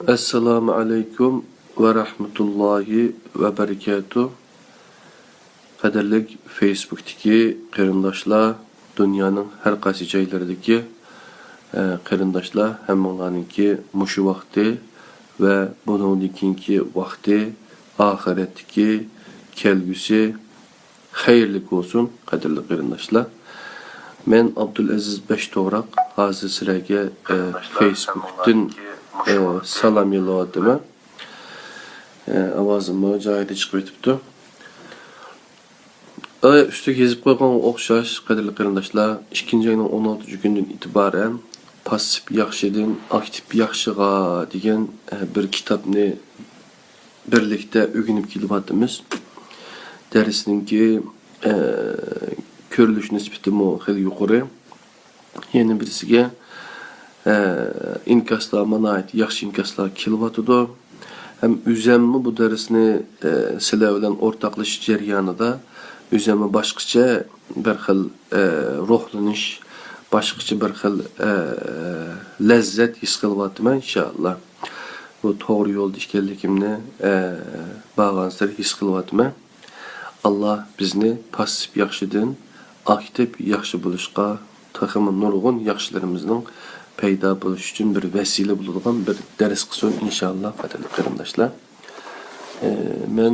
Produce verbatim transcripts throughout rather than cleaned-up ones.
ئەسسالامۇ ئەلەيكۇم ۋە رەھمەتۇللاھى ۋە بەرىكاتۇھ. قەدىرلىك فېيسبۇكتىكى قېرىنداشلار، دۇنيانىڭ ھەر قايسى جايلىرىدىكى، ئە، قېرىنداشلار، ھەممىڭلارنىڭكى مۇشۇ ۋاقتى ۋە بۇنىڭدىن كېيىنكى ۋاقتى، ئاخىرەتتىكى كەلگۈسى خەيرلىك بولسۇن، قەدىرلىك قېرىنداشلار. مەن ئابدۇلئەزىز بەشتوغراق، ھازىر سىلەرگە، ئە، فېيسبۇكتىن، ئە، سالام يوللاۋاتىمەن. ئە، ئاۋازىممۇ جايىدا چىقىۋېتىپتۇ. ئە، ئۈستىگە يېزىپ قويغانغا ئوخشاش، قەدىرلىك قېرىنداشلار، ئىككىنچى ئاينىڭ ئون ئالتىنچى كۈنىدىن ئېتىبارەن پاسسىپ ياخشىدىن ئاكتىپ ياخشىغا دېگەن، ئە، بىر كىتابنى بىرلىكتە ئۆگىنىپ كېلىۋاتىمىز. دەرسنىڭكى، ئە، كۆرۈلۈش نىسبىتىمۇ خېلى يۇقىرى. يەنە بىرسىگە، ئە، ئىنكاسلارمۇ ناھايىتى ياخشى ئىنكاسلار كېلىۋاتىدۇ. ھەم ئۆزەممۇ بۇ دەرسنى، ئە، سىلەر بىلەن ئورتاقلىشىش جەريانىدا ئۆزەممۇ باشقىچە بىر خىل، ئە، روھلىنىش، باشقىچە بىر خىل، ئە، لەززەت ھېس قىلىۋاتىمەن، ئىنشائاللا. بۇ توغرا يولدا ئىكەنلىكىمنى، ئە، بارغانسېرى ھېس قىلىۋاتىمەن. ئاللا بىزنى پاسسىپ ياخشىدىن ئاكتىپ ياخشى بولۇشقا، تېخىمۇ نۇرغۇن ياخشىلىرىمىزنىڭ پەيدا بولۇشى ئۈچۈن بىر ۋەسىلە بولىدىغان بىر دەرس قىلسۇن، ئىنشائاللا، قەدىرلىك قېرىنداشلار. ئە، مەن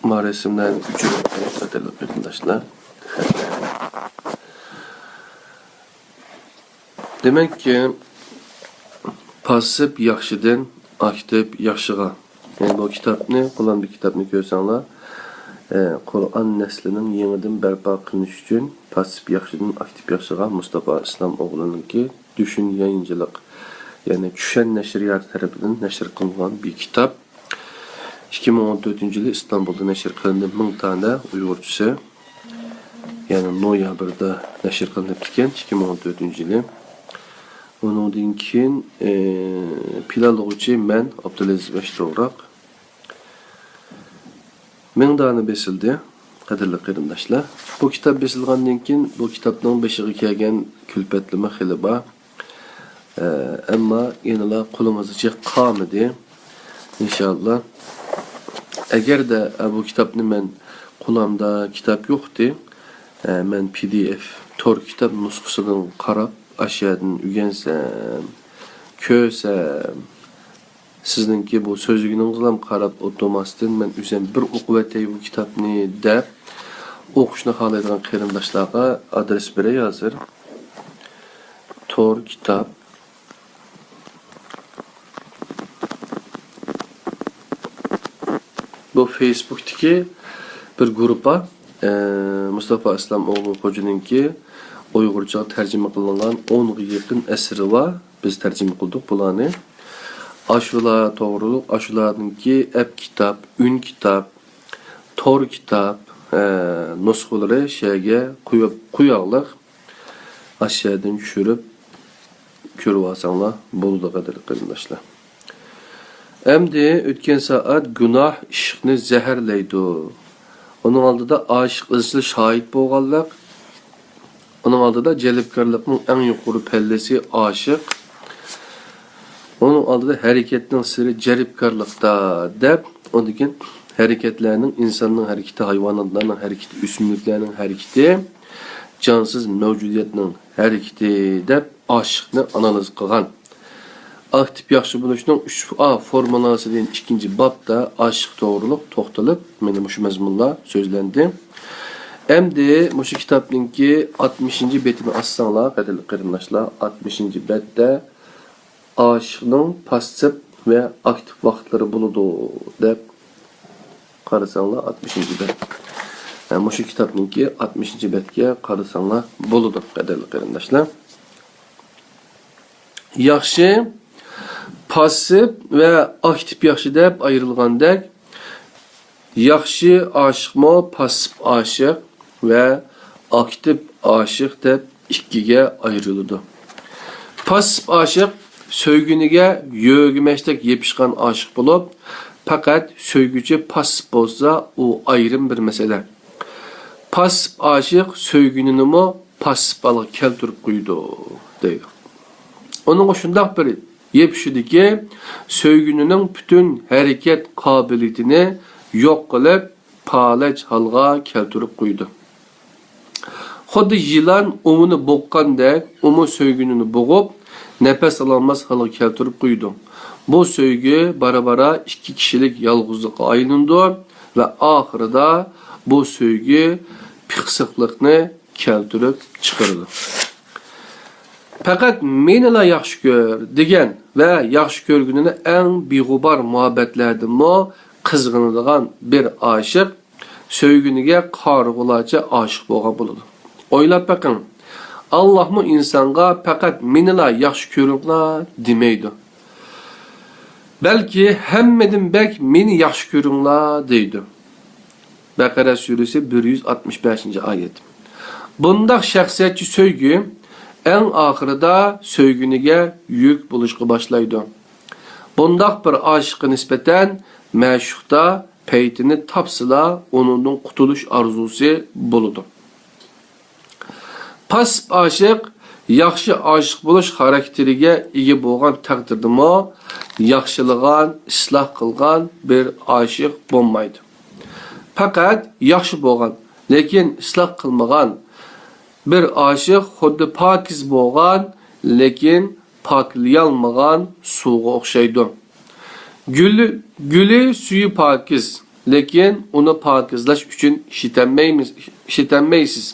ما رەسىملەرنى ئۆچۈرۈپ قوياي، قەدىرلىك قېرىنداشلار. دېمەككى، پاسسىپ ياخشىدىن ئاكتىپ ياخشىغا. يەنى بۇ كىتابنى، قۇلامدىكى كىتابنى كۆرسەڭلار، ئە، قۇرئان نەسلىنىڭ يېڭىدىن بەرپا قىلىنىشى ئۈچۈن پاسسىپ ياخشىدىن ئاكتىپ ياخشىغا مۇستاپا ئىسلام ئوغلىنىڭكى دۈشۈن يايىنچىلىق، يەنى چۈشەن نەشرىياتى تەرىپىدىن نەشر قىلىنغان بىر كىتاب. ئىككى مىڭ ئون تۆتىنچى يىلى ئىستانبۇلدا نەشر قىلىندى، مىڭ دانە ئۇيغۇرچىسى. يەنى نويابىردا نەشر قىلىنىپتىكەن، ئىككى مىڭ ئون تۆتىنچى يىلى. ئۇنىڭدىن كېيىن، ئى، پىلانلىغۇچى مەن، ئابدۇلئەزىز بەشتوغراق. مىڭ دانە بېسىلدى، قەدىرلىك قېرىنداشلار. بۇ كىتاب بېسىلغاندىن كېيىن، بۇ كىتابنىڭ بېشىغا كەلگەن كۈلپەتلىمە خېلى بار. ئە، ئەمما يەنىلا قولىمىزغىچە قالمىدى. ئىنشائاللا. ئەگەردە، ئە، بۇ كىتابنى مەن، قولامدا كىتاب يوقتى. ئە، مەن پى دى ئېف تور كىتاب نۇسخىسىدىن قاراپ، ئاشۇ يەردىن ئۆگەنسەم، كۆرسەم، سىزنىڭكى بۇ سۆزلىگىنىڭىزلام قاراپ ئولتۇرماستىن، مەن ئۆزۈم بىر ئوقۇۋەتەي بۇ كىتابنى دەپ، ئوقۇشنى خالايدىغان قېرىنداشلارغا ئادرېس بېرەي ھازىر. تور كىتاب. بۇ فېيسبۇكتىكى بىر گۇرۇپپا، ئە، مۇستاپا ئىسلام ئوغلى خوجىنىڭكى ئۇيغۇرچىغا تەرجىمە قىلىنغان ئونغا يېقىن ئەسىرى بار. بىز تەرجىمە قىلدۇق بۇلارنى. ئاشۇلار توغرۇلۇق، ئاشۇلارنىڭكى ئەپ كىتاب، ئۈن كىتاب، تور كىتاب، ئە، نۇسخىلىرى شۇ يەرگە قويۇپ، قوياغلىق. ئاشۇ يەردىن چۈشۈرۈپ كۆرۈۋالساڭلار بولىدۇ، قەدىرلىك قېرىنداشلار. ئەمدى ئۆتكەن سائەت گۇناھ ئىشقنى زەھەرلەيدۇ. ئۇنىڭ ئالدىدا ئاشىق ئىزچىل شاھىت بولغانلىق، ئۇنىڭ ئالدىدا جەلپكارلىقنىڭ ئەڭ يۇقىرى پەللىسى ئاشىق. ئۇنىڭ ئالدىدا ھەرىكەتنىڭ سىرى جەلپكارلىقتا دەپ، ئۇندىن كېيىن ھەرىكەتلەرنىڭ، ئىنساننىڭ ھەرىكىتى، ھايۋاناتلارنىڭ ھەرىكىتى، ئۆسۈملۈكلەرنىڭ ھەرىكىتى، جانسىز مەۋجۇدىيەتنىڭ ھەرىكىتى دەپ ئاشىقنى ئانالىز قىلغان. ئاكتىپ ياخشى بولۇشنىڭ ئۈچ ئا فورمۇلاسى دېگەن ئىككىنچى بابتا ئاشىق توغرۇلۇق توختىلىپ، مانا مۇشۇ مەزمۇنلار سۆزلەندى. ئەمدى مۇشۇ كىتابنىڭكى ئاتمىشىنچى بېتىنى ئاچساڭلار، قەدىرلىك قېرىنداشلار، ئاتمىشىنچى بەتتە ئاشىقنىڭ پاسسىپ ۋە ئاكتىپ ۋاقىتلىرى بولىدۇ دەپ قارىساڭلار، ئاتمىشىنچى بەت. ھە، مۇشۇ كىتابنىڭكى ئاتمىشىنچى بەتكە قارىساڭلار بولىدۇ، قەدىرلىك قېرىنداشلار. ياخشى، پاسسىپ ۋە ئاكتىپ ياخشى دەپ ئايرىلغاندەك، ياخشى ئاشىقمۇ پاسسىپ ئاشىق ۋە ئاكتىپ ئاشىق دەپ ئىككىگە ئايرىلىدۇ. پاسسىپ ئاشىق سۆيگىنىگە يۆگىمەچتەك يېپىشقان ئاشىق بولۇپ، پەقەت سۆيگۈچى پاسسىپ بولسا، ئۇ ئايرىم بىر مەسىلە. پاسسىپ ئاشىق سۆيگىنىنىمۇ پاسسىپ ھالغا كەلتۈرۈپ قويىدۇ، دەيدۇ. ئۇنىڭغا شۇنداق بىر يېپىشىدىكى سۆيگۈنىنىڭ پۈتۈن ھەرىكەت قابىلىيىتىنى يوق قىلىپ، پالەچ ھالغا كەلتۈرۈپ قويىدۇ. خۇددى يىلان ئۇۋىنى بوغقاندەك، ئۇمۇ سۆيگۈنىنى بوغۇپ، نەپەس ئالالماس ھالغا كەلتۈرۈپ قويىدۇ. بۇ سۆيگۈ بارا-بارا ئىككى كىشىلىك يالغۇزلۇققا ئايلىنىدۇ ۋە ئاخىرىدا بۇ سۆيگۈ پىخسىقلىقنى كەلتۈرۈپ چىقىرىدۇ. «پەقەت مېنىلا ياخشى كۆر» دېگەن ۋە ياخشى كۆرگىنىنى ئەڭ بىغۇبار مۇھەببەتلەردىنمۇ قىزغىنىدىغان بىر ئاشىق سۆيگىنىگە قارىغۇلارچە ئاشىق بولغان بولىدۇ. ئويلاپ بېقىڭ، ئاللاھمۇ ئىنسانغا «پەقەت مېنىلا ياخشى كۆرۈڭلار» دېمەيدۇ. بەلكى «ھەممىدىن بەك مېنى ياخشى كۆرۈڭلار» دەيدۇ. بەقەرە سۈرىسى بىر يۈز ئاتمىش بەشىنچى ئايەت. بۇنداق شەخسىيەتچى سۆيگۈ ئەڭ ئاخىرىدا سۆيگىنىگە يۈك بولۇشقا باشلايدۇ. بۇنداق بىر ئاشىققا نىسبەتەن مەشۇقتا پەيتىنى تاپسىلا، ئۇنىڭدىن قۇتۇلۇش ئارزۇسى بولىدۇ. پاسسىپ ئاشىق ياخشى ئاشىق بولۇش خاراكتېرىگە ئىگە بولغان تەقدىردىمۇ، ياخشىلىغان، ئىسلاھ قىلغان بىر ئاشىق بولمايدۇ. پەقەت ياخشى بولغان، لېكىن ئىسلاھ قىلمىغان بىر ئاشىق خۇددى پاكىز بولغان، لېكىن پاكلىيالمىغان سۇغا ئوخشايدۇ. گۈلى، گۈلى سۈيى پاكىز، لېكىن ئۇنى پاكىزلاش ئۈچۈن ئىشلىتەلمەيمىز، ئىشلىتەلمەيسىز.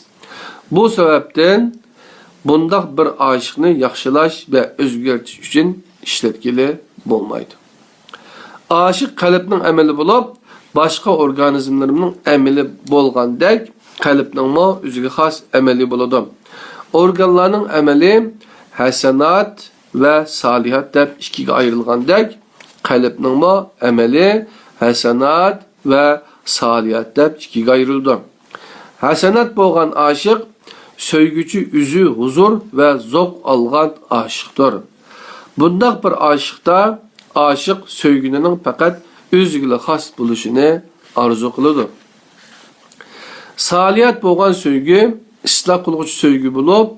بۇ سەۋەبتىن بۇنداق بىر ئاشىقنى ياخشىلاش ۋە ئۆزگەرتىش ئۈچۈن ئىشلەتكىلى بولمايدۇ. ئاشىق قەلبنىڭ ئەمىلى بولۇپ، باشقا ئورگانىزملىرىمنىڭ ئەمىلى بولغاندەك، قەلبنىڭمۇ ئۆزىگە خاس ئەمىلى بولىدۇ. ئورگانلارنىڭ ئەمىلى ھەسەنات ۋە سالىھات دەپ ئىككىگە ئايرىلغاندەك، قەلبنىڭمۇ ئەمىلى ھەسەنات ۋە سالىھات دەپ ئىككىگە ئايرىلىدۇ. ھەسەنات بولغان ئاشىق سۆيگۈچى ئۆزى ھۇزۇر ۋە زوق ئالغان ئاشىقتۇر. بۇنداق بىر ئاشىقتا ئاشىق سۆيگىنىنىڭ پەقەت ئۆزىگىلا خاس بولۇشىنى ئارزۇ قىلىدۇ. سالىھات بولغان سۆيگۈ ئىسلاھ قىلغۇچى سۆيگۈ بولۇپ،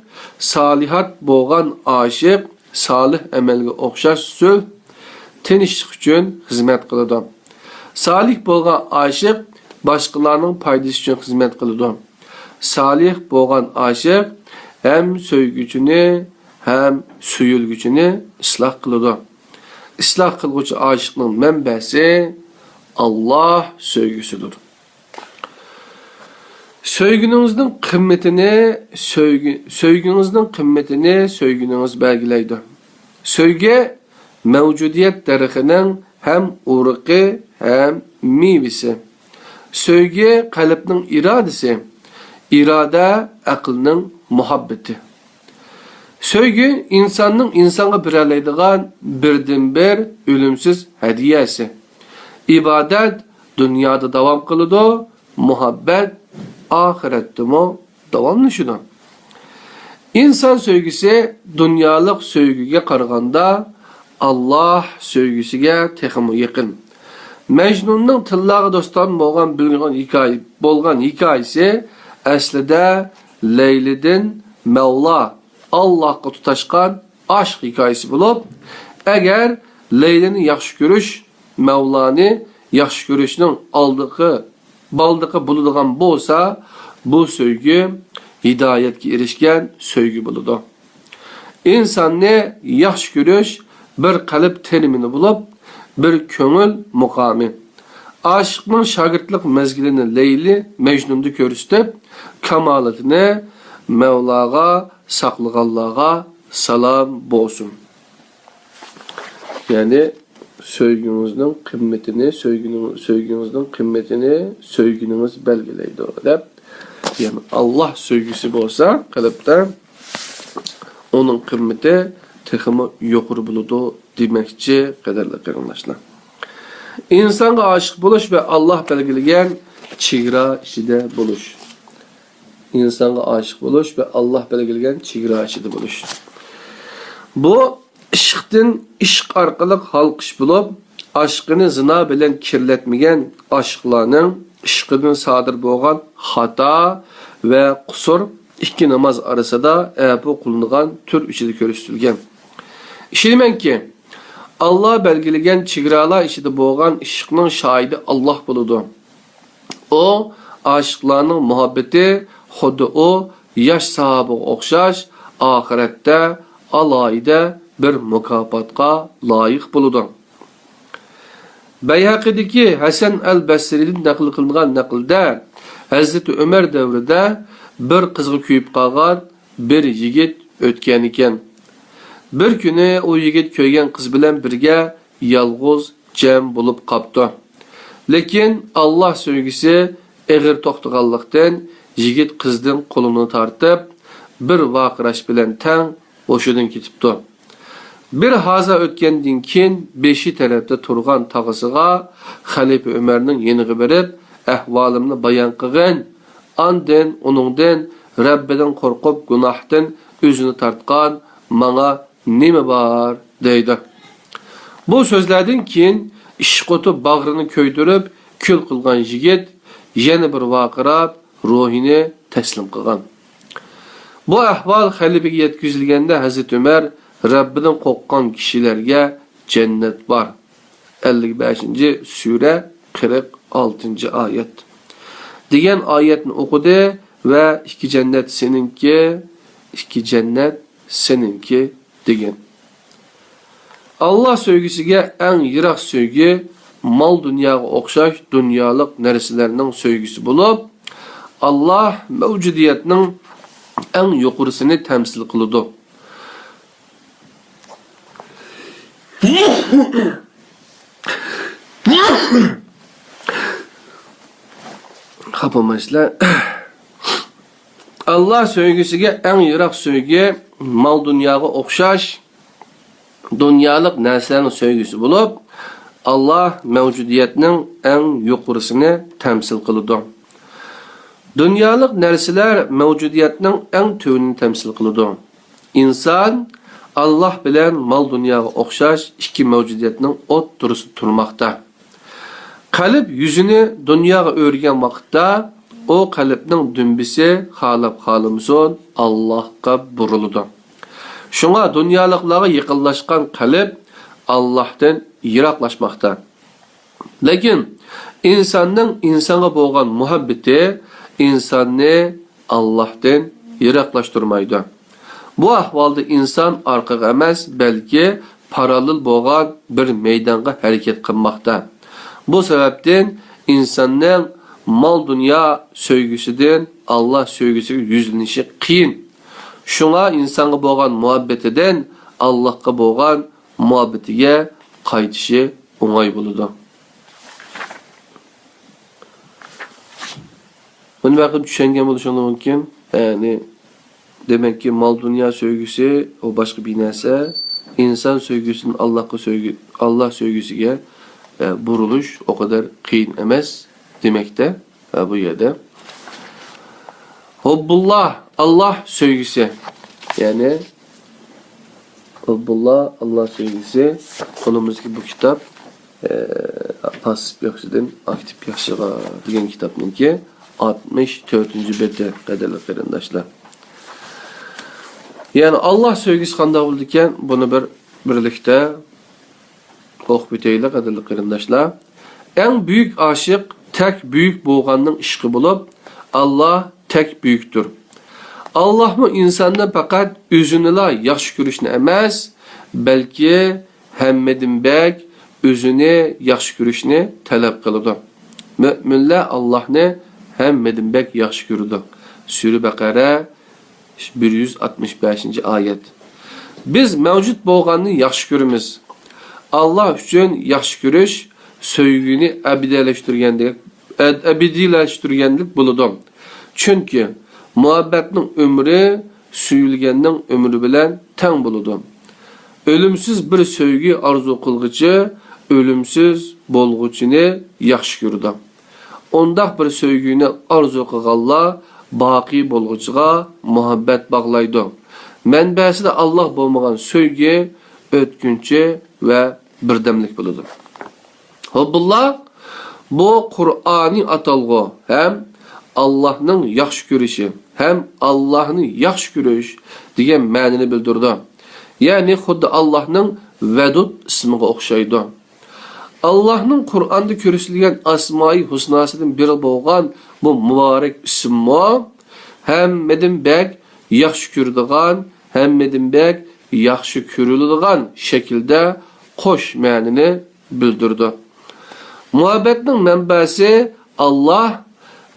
سالىھات بولغان ئاشىق سالىھ ئەمەلگە ئوخشاش سۈل، تىنچلىق ئۈچۈن خىزمەت قىلىدۇ. سالىھ بولغان ئاشىق باشقىلارنىڭ پايدىسى ئۈچۈن خىزمەت قىلىدۇ. سالىھ بولغان ئاشىق ھەم سۆيگۈچىنى، ھەم سۆيۈلگۈچىنى ئىسلاھ قىلىدۇ. ئىسلاھ قىلغۇچى ئاشىقنىڭ مەنبەسى ئاللاھ سۆيگۈسىدۇر. سۆيگىنىڭىزنىڭ قىممىتىنى سۆيگۈ-، سۆيگىڭىزنىڭ قىممىتىنى سۆيگىنىڭىز بەلگىلەيدۇ. سۆيگۈ مەۋجۇدىيەت دەرىخىنىڭ ھەم ئۇرۇقى، ھەم مېۋىسى. سۆيگۈ قەلبنىڭ ئىرادىسى، ئىرادە ئەقىلنىڭ مۇھەببىتى. سۆيگۈ ئىنساننىڭ ئىنسانغا بېرەلەيدىغان بىردىنبىر ئۆلۈمسىز ھەدىيەسى. ئىبادەت دۇنيادا داۋام قىلىدۇ، مۇھەببەت ئاخىرەتتىمۇ داۋاملىشىدۇ. ئىنسان سۆيگۈسى دۇنيالىق سۆيگۈگە قارىغاندا ئاللاھ سۆيگۈسىگە تېخىمۇ يېقىن. مەجنۇننىڭ تىللارغا داستان بولغان بولغان ھېكايە-، بولغان ھېكايىسى ئەسلىدە لەيلىدىن مەۋلا، ئاللاھقا تۇتاشقان ئاشىق ھېكايىسى بولۇپ، ئەگەر لەيلىنى ياخشى كۆرۈش، مەۋلانى ياخشى كۆرۈشنىڭ ئالدىقى، بالدىقى بولىدىغان بولسا، بۇ سۆيگۈ ھىدايەتكە ئېرىشكەن سۆيگۈ بولىدۇ. ئىنساننى ياخشى كۆرۈش بىر قەلب تېرىمىنى بولۇپ، بىر كۆڭۈل مۇقامى. ئاشىقنىڭ شاگىرتلىق مەزگىلىنى لەيلى مەجنۇندا كۆرسىتىپ، كامالىتىنى مەۋلاغا ساقلىغانلارغا سالام بولسۇن. يەنى سۆيگۈڭىزنىڭ قىممىتىنى، سۆيگۈنىڭ-، سۆيگۈڭىزنىڭ قىممىتىنى سۆيگىنىڭىز بەلگىلەيدۇ، دەپ، يەنى ئاللاھ سۆيگۈسى بولسا قەلبتە، ئۇنىڭ قىممىتى تېخىمۇ يۇقىرى بولىدۇ دېمەكچى، قەدىرلىك قېرىنداشلار. ئىنسانغا ئاشىق بولۇش ۋە ئاللاھ بەلگىلىگەن چېگرا ئىچىدە بولۇش. ئىنسانغا ئاشىق بولۇش ۋە ئاللاھ بەلگىلىگەن چېگرا ئىچىدە بولۇش. بۇ ئىشقتىن ئىشق ئارقىلىق ھالقىش بولۇپ، ئاشقىنى زىنا بىلەن كىرلەتمىگەن ئاشىقلارنىڭ ئىشقىدىن سادىر بولغان خاتا ۋە قۇسۇر ئىككى ناماز ئارىسىدا ئەپۇ قىلىنغان تۈر ئىچىدە كۆرسىتىلگەن. ئىشىنىمەنكى، ئاللا بەلگىلىگەن چېگرالار ئىچىدە بولغان ئىشقنىڭ شاھىدى ئاللا بولىدۇ. ئۇ ئاشىقلارنىڭ مۇھەببىتى خۇددى ئۇ ياش ساھابىغا ئوخشاش ئاخىرەتتە ئالاھىدە بىر مۇكاپاتقا لايىق بولىدۇ. بەيھەقىدىكى ھەسەن ئەل بەسرىدىن نەقىل قىلىنغان نەقىلدە، ھەزرىتى ئۆمەر دەۋرىدە بىر قىزغا كۆيۈپ قالغان بىر يىگىت ئۆتكەنىكەن. بىر كۈنى ئۇ يىگىت كۆيگەن قىز بىلەن بىرگە يالغۇز جەم بولۇپ قاپتۇ. لېكىن ئاللا سۆيگۈسى ئېغىر توختىغانلىقتىن، يىگىت قىزدىن قولىنى تارتىپ، بىر ۋارقىراش بىلەن تەڭ ھوشىدىن كېتىپتۇ. بىر ھازا ئۆتكەندىن كېيىن، بېشى تەرەپتە تۇرغان تاغىسىغا، خەلىپە ئۆمەرنىڭ يېنىغا بېرىپ، ئەھۋالىمنى بايان قىلغىن، ئاندىن ئۇنىڭدىن، رەببىدىن قورقۇپ، گۇناھتىن ئۆزىنى تارتقان ماڭا نېمە بار؟ دەيدۇ. بۇ سۆزلەردىن كېيىن ئىشقا ئوتى باغرىنى كۆيدۈرۈپ، كۈل قىلغان يىگىت يەنە بىر ۋارقىراپ، روھىنى تەسلىم قىلغان. بۇ ئەھۋال خەلىپىگە يەتكۈزۈلگەندە، ھەزرىتى ئۆمەر، رەببىدىن قورققان كىشىلەرگە جەننەت بار. ئەللىك بەشىنچى سۈرە، قىرىق ئالتىنچى ئايەت دېگەن ئايەتنى ئوقۇدى ۋە «ئىككى جەننەت سېنىڭكى، ئىككى جەننەت سېنىڭكى» دېگەن. ئاللا سۆيگۈسىگە ئەڭ يىراق سۆيگۈ مال-دۇنياغا ئوخشاش دۇنيالىق نەرسىلەرنىڭ سۆيگۈسى بولۇپ، ئاللا مەۋجۇدىيەتنىڭ ئەڭ يۇقىرىسىنى تەمسىل قىلىدۇ. خاپا بولمايسىلەر. ئاللا سۆيگۈسىگە ئەڭ يىراق سۆيگۈ مال-دۇنياغا ئوخشاش دۇنيالىق نەرسىلەرنىڭ سۆيگۈسى بولۇپ، ئاللا مەۋجۇدىيەتنىڭ ئەڭ يۇقىرىسىنى تەمسىل قىلىدۇ. دۇنيالىق نەرسىلەر مەۋجۇدىيەتنىڭ ئەڭ تۆۋىنىنى تەمسىل قىلىدۇ. ئىنسان ئاللا بىلەن مال-دۇنياغا ئوخشاش ئىككى مەۋجۇدىيەتنىڭ ئوتتۇرىسىدا تۇرماقتا. قەلب يۈزىنى دۇنياغا ئۆرۈگەن ۋاقىتتا، ئۇ قەلبنىڭ دۈمبىسى خالاپ-خالىمىسۇن ئاللاھقا بۇرۇلىدۇ. شۇڭا دۇنيالىقلارغا يېقىنلاشقان قەلب ئاللاھتىن يىراقلاشماقتا. لېكىن ئىنساننىڭ ئىنسانغا بولغان مۇھەببىتى ئىنساننى ئاللاھتىن يىراقلاشتۇرمايدۇ. بۇ ئەھۋالدا ئىنسان ئارقىغا ئەمەس، بەلكى پاراللېل بولغان بىر مەيدانغا ھەرىكەت قىلماقتا. بۇ سەۋەبتىن ئىنساننىڭ مال-دۇنيا سۆيگۈسىدىن ئاللا سۆيگۈسىگە يۈزلىنىشى قىيىن. شۇڭا ئىنسانغا بولغان مۇھەببىتىدىن ئاللاھقا بولغان مۇھەببىتىگە قايتىشى ئوڭاي بولىدۇ. بۇنى بەلكىم چۈشەنگەن بولۇشۇڭلار مۇمكىن. يەنى، دېمەككى، مال-دۇنيا سۆيگۈسى ئۇ باشقا بىر نەرسە. ئىنسان سۆيگۈسىدىن ئاللاھقا سۆيگۈ، ئاللاھ سۆيگۈسىگە، ئە، بۇرۇلۇش ئۇ قەدەر قىيىن ئەمەس دېمەكتە. ھە، بۇ يەردە. ھۇببۇللا، ئاللاھ سۆيگۈسى. يەنى، ھۇببۇللا، ئاللاھ سۆيگۈسى. قولىمىزدىكى بۇ كىتاب، ئە، پاسسىپ ياخشىدىن ئاكتىپ ياخشىغا دېگەن كىتابنىڭكى ئاتمىش تۆتىنچى بېتى، قەدىرلىك قېرىنداشلار. يەنى، ئاللاھ سۆيگۈسى قانداق بولىدىكەن؟ بۇنى بىر بىرلىكتە ئوقۇپ ئۆتەيلى، قەدىرلىك قېرىنداشلار. ئەڭ بۈيۈك ئاشىق تەك بۈيۈك بولغاننىڭ ئىشقى بولۇپ، ئاللاھ تەك بۈيۈكتۇر. ئاللاھمۇ ئىنساندىن پەقەت ئۆزىنىلا ياخشى كۆرۈشنى ئەمەس، بەلكى ھەممىدىن بەك ئۆزىنى ياخشى كۆرۈشنى تەلەپ قىلىدۇ. مۆمىنلەر ئاللاھنى ھەممىدىن بەك ياخشى كۆرىدۇ. سۈرە بەقەرە، بىر يۈز ئاتمىش بەشىنچى ئايەت. بىز مەۋجۇت بولغاننى ياخشى كۆرىمىز. ئاللاھ ئۈچۈن ياخشى كۆرۈش سۆيگۈنى ئەبەدىيلەشتۈرگەندەك، ئەبەدىيلەشتۈرگەنلىك بولىدۇ. چۈنكى مۇھەببەتنىڭ ئۆمرى سۆيۈلگەننىڭ ئۆمرى بىلەن تەڭ بولىدۇ. ئۆلۈمسىز بىر سۆيگۈ ئارزۇ قىلغۇچى ئۆلۈمسىز بولغۇچىنى ياخشى كۆرىدۇ. ئۇنداق بىر سۆيگۈنى ئارزۇ قىلغانلار باقىي بولغۇچىغا مۇھەببەت باغلايدۇ. مەنبەسىدە ئاللاھ بولمىغان سۆيگۈ ئۆتكۈنچى ۋە بىردەملىك بولىدۇ. ھۇببۇللا، بۇ قۇرئانىي ئاتالغۇ ھەم ئاللاھنىڭ ياخشى كۆرۈشى ھەم ئاللاھنى ياخشى كۆرۈش دېگەن مەنىنى بىلدۈرىدۇ. يەنى خۇددى ئاللاھنىڭ ۋەدۇد ئىسمىغا ئوخشايدۇ. ئاللاھنىڭ قۇرئاندا كۆرسىتىلگەن ئاسمائى ھۇسناسىدىن بىرى بولغان بۇ مۇبارەك ئىسىممۇ ھەممىدىن بەك ياخشى كۆرىدىغان، ھەممىدىن بەك ياخشى كۆرۈلىدىغان شەكىلدە قوش مەنىنى بىلدۈرىدۇ. مۇھەببەتنىڭ مەنبەسى ئاللاھ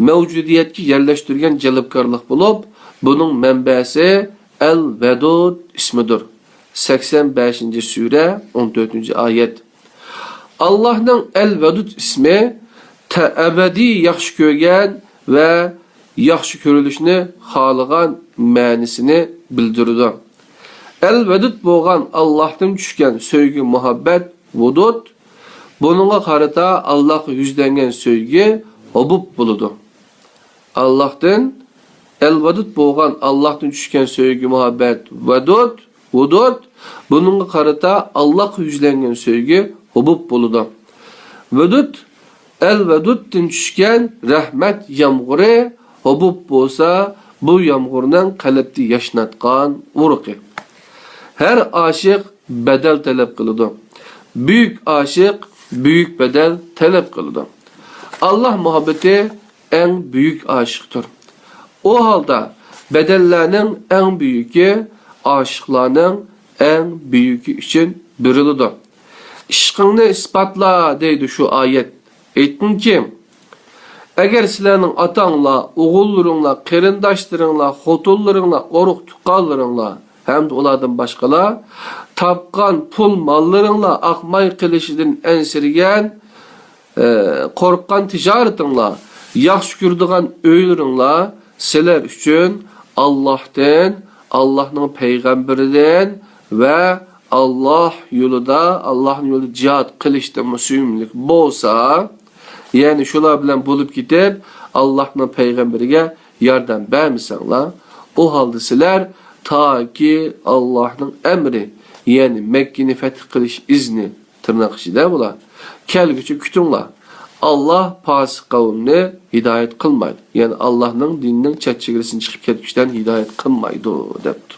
مەۋجۇدىيەتكە يەرلەشتۈرگەن جەلپكارلىق بولۇپ، بۇنىڭ مەنبەسى ئەل ۋەدۇد ئىسمىدۇر. سەكسەن بەشىنچى سۈرە، ئون تۆتىنچى ئايەت. ئاللاھنىڭ ئەل ۋەدۇد ئىسمى تە-، ئەبەدىي ياخشى كۆرگەن ۋە ياخشى كۆرۈلۈشنى خالىغان مەنىسىنى بىلدۈرىدۇ. ئەل ۋەدۇد بولغان ئاللاھتىن چۈشكەن سۆيگۈ، مۇھەببەت، ۋۇدۇد، بۇنىڭغا قارىتا ئاللاھقا يۈزلەنگەن سۆيگۈ، ھۇبۇب بولىدۇ. ئاللاھتىن، ئەل ۋەدۇد بولغان ئاللاھتىن چۈشكەن سۆيگۈ، مۇھەببەت، ۋەدۇد، ۋۇدۇد، بۇنىڭغا قارىتا ئاللاھقا يۈزلەنگەن سۆيگۈ، ھۇبۇب بولىدۇ. ۋۇدۇد، ئەل ۋەدۇدتىن چۈشكەن رەھمەت يامغۇرى، ھۇبۇب بولسا بۇ يامغۇرنىڭ قەلبتە ياشناتقان ئۇرۇقى. ھەر ئاشىق بەدەل تەلەپ قىلىدۇ. بۈيۈك ئاشىق بۈيۈك بەدەل تەلەپ قىلىدۇ. ئاللاھ مۇھەببىتى ئەڭ بۈيۈك ئاشىقتۇر. ئۇ ھالدا بەدەللەرنىڭ ئەڭ بۈيۈكى ئاشىقلارنىڭ ئەڭ بۈيۈكى ئۈچۈن بېرىلىدۇ. ئىشقىڭنى ئىسپاتلا دەيدۇ شۇ ئايەت. ئېيتقىنكى، ئەگەر سىلەرنىڭ ئاتاڭلار، ئوغۇللىرىڭلار، قېرىنداشلىرىڭلار، خوتۇنلىرىڭلار، ئۇرۇق-تۇغقانلىرىڭلار ھەمدە ئۇلاردىن باشقىلار تاپقان پۇل-ماللىرىڭلار ئاقماي قېلىشىدىن ئەنسىرىگەن، ئە، قورققان تىجارىتىڭلار، ياخشى كۆرىدىغان ئۆيلىرىڭلار سىلەر ئۈچۈن ئاللاھتىن، ئاللاھنىڭ پەيغەمبىرىدىن ۋە ئاللاھ يولىدا، ئاللاھنىڭ يولىدا جىھاد قىلىشتىنمۇ سۆيۈملۈك بولسا، يەنى شۇلار بىلەن بولۇپ كېتىپ، ئاللاھنىڭ پەيغەمبىرىگە ياردەم بەرمىسەڭلار، ئۇ ھالدا سىلەر تاكى ئاللاھنىڭ ئەمرى، يەنى مەككىنى فەتھ قىلىش ئىزنى، تىرناق ئىچىدە بۇلار، كەلگۈچە كۈتۈڭلار. ئاللاھ پاسىق قەۋمنى ھىدايەت قىلمايدۇ. يەنى ئاللاھنىڭ دىنىنىڭ چەت چېگرىسىدىن چىقىپ كەتكۈچىلەرنى ھىدايەت قىلمايدۇ، دەپتۇ.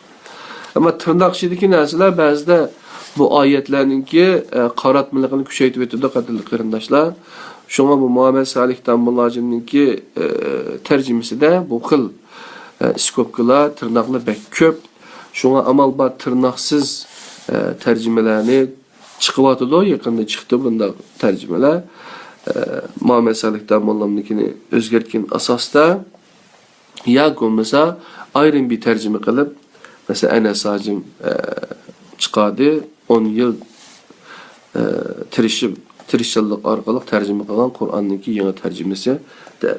ئەمما تىرناق ئىچىدىكى نەرسىلەر بەزىدە بۇ ئايەتلەرنىڭكى، ئە، قاراتمىلىقىنى كۈچەيتىۋېتىدۇ، قەدىرلىك قېرىنداشلار. شۇڭا بۇ مۇھەممەد سالىھ داموللاجىمنىڭكى، ئە، تەرجىمىسىدە بۇ خىل، ئە، ئىسكوپكىلار، تىرناقلار بەك كۆپ. شۇڭا ئامال بار تىرناقسىز، ئە، تەرجىمىلەرنى چىقىۋاتىدۇ، يېقىندا چىقتى بۇنداق تەرجىمىلەر. ئە، مۇھەممەد سالىھ داموللامنىڭكىنى ئۆزگەرتكەن ئاساستا ياكى بولمىسا ئايرىم بىر تەرجىمە قىلىپ، مەسىلەن، ئەنەس ھاجىم، ئە، چىقاردى، ئون يىل، ئە، تىرىشىپ، تىرىشچانلىق ئارقىلىق تەرجىمە قىلغان قۇرئاننىڭكى يېڭى تەرجىمىسى دە.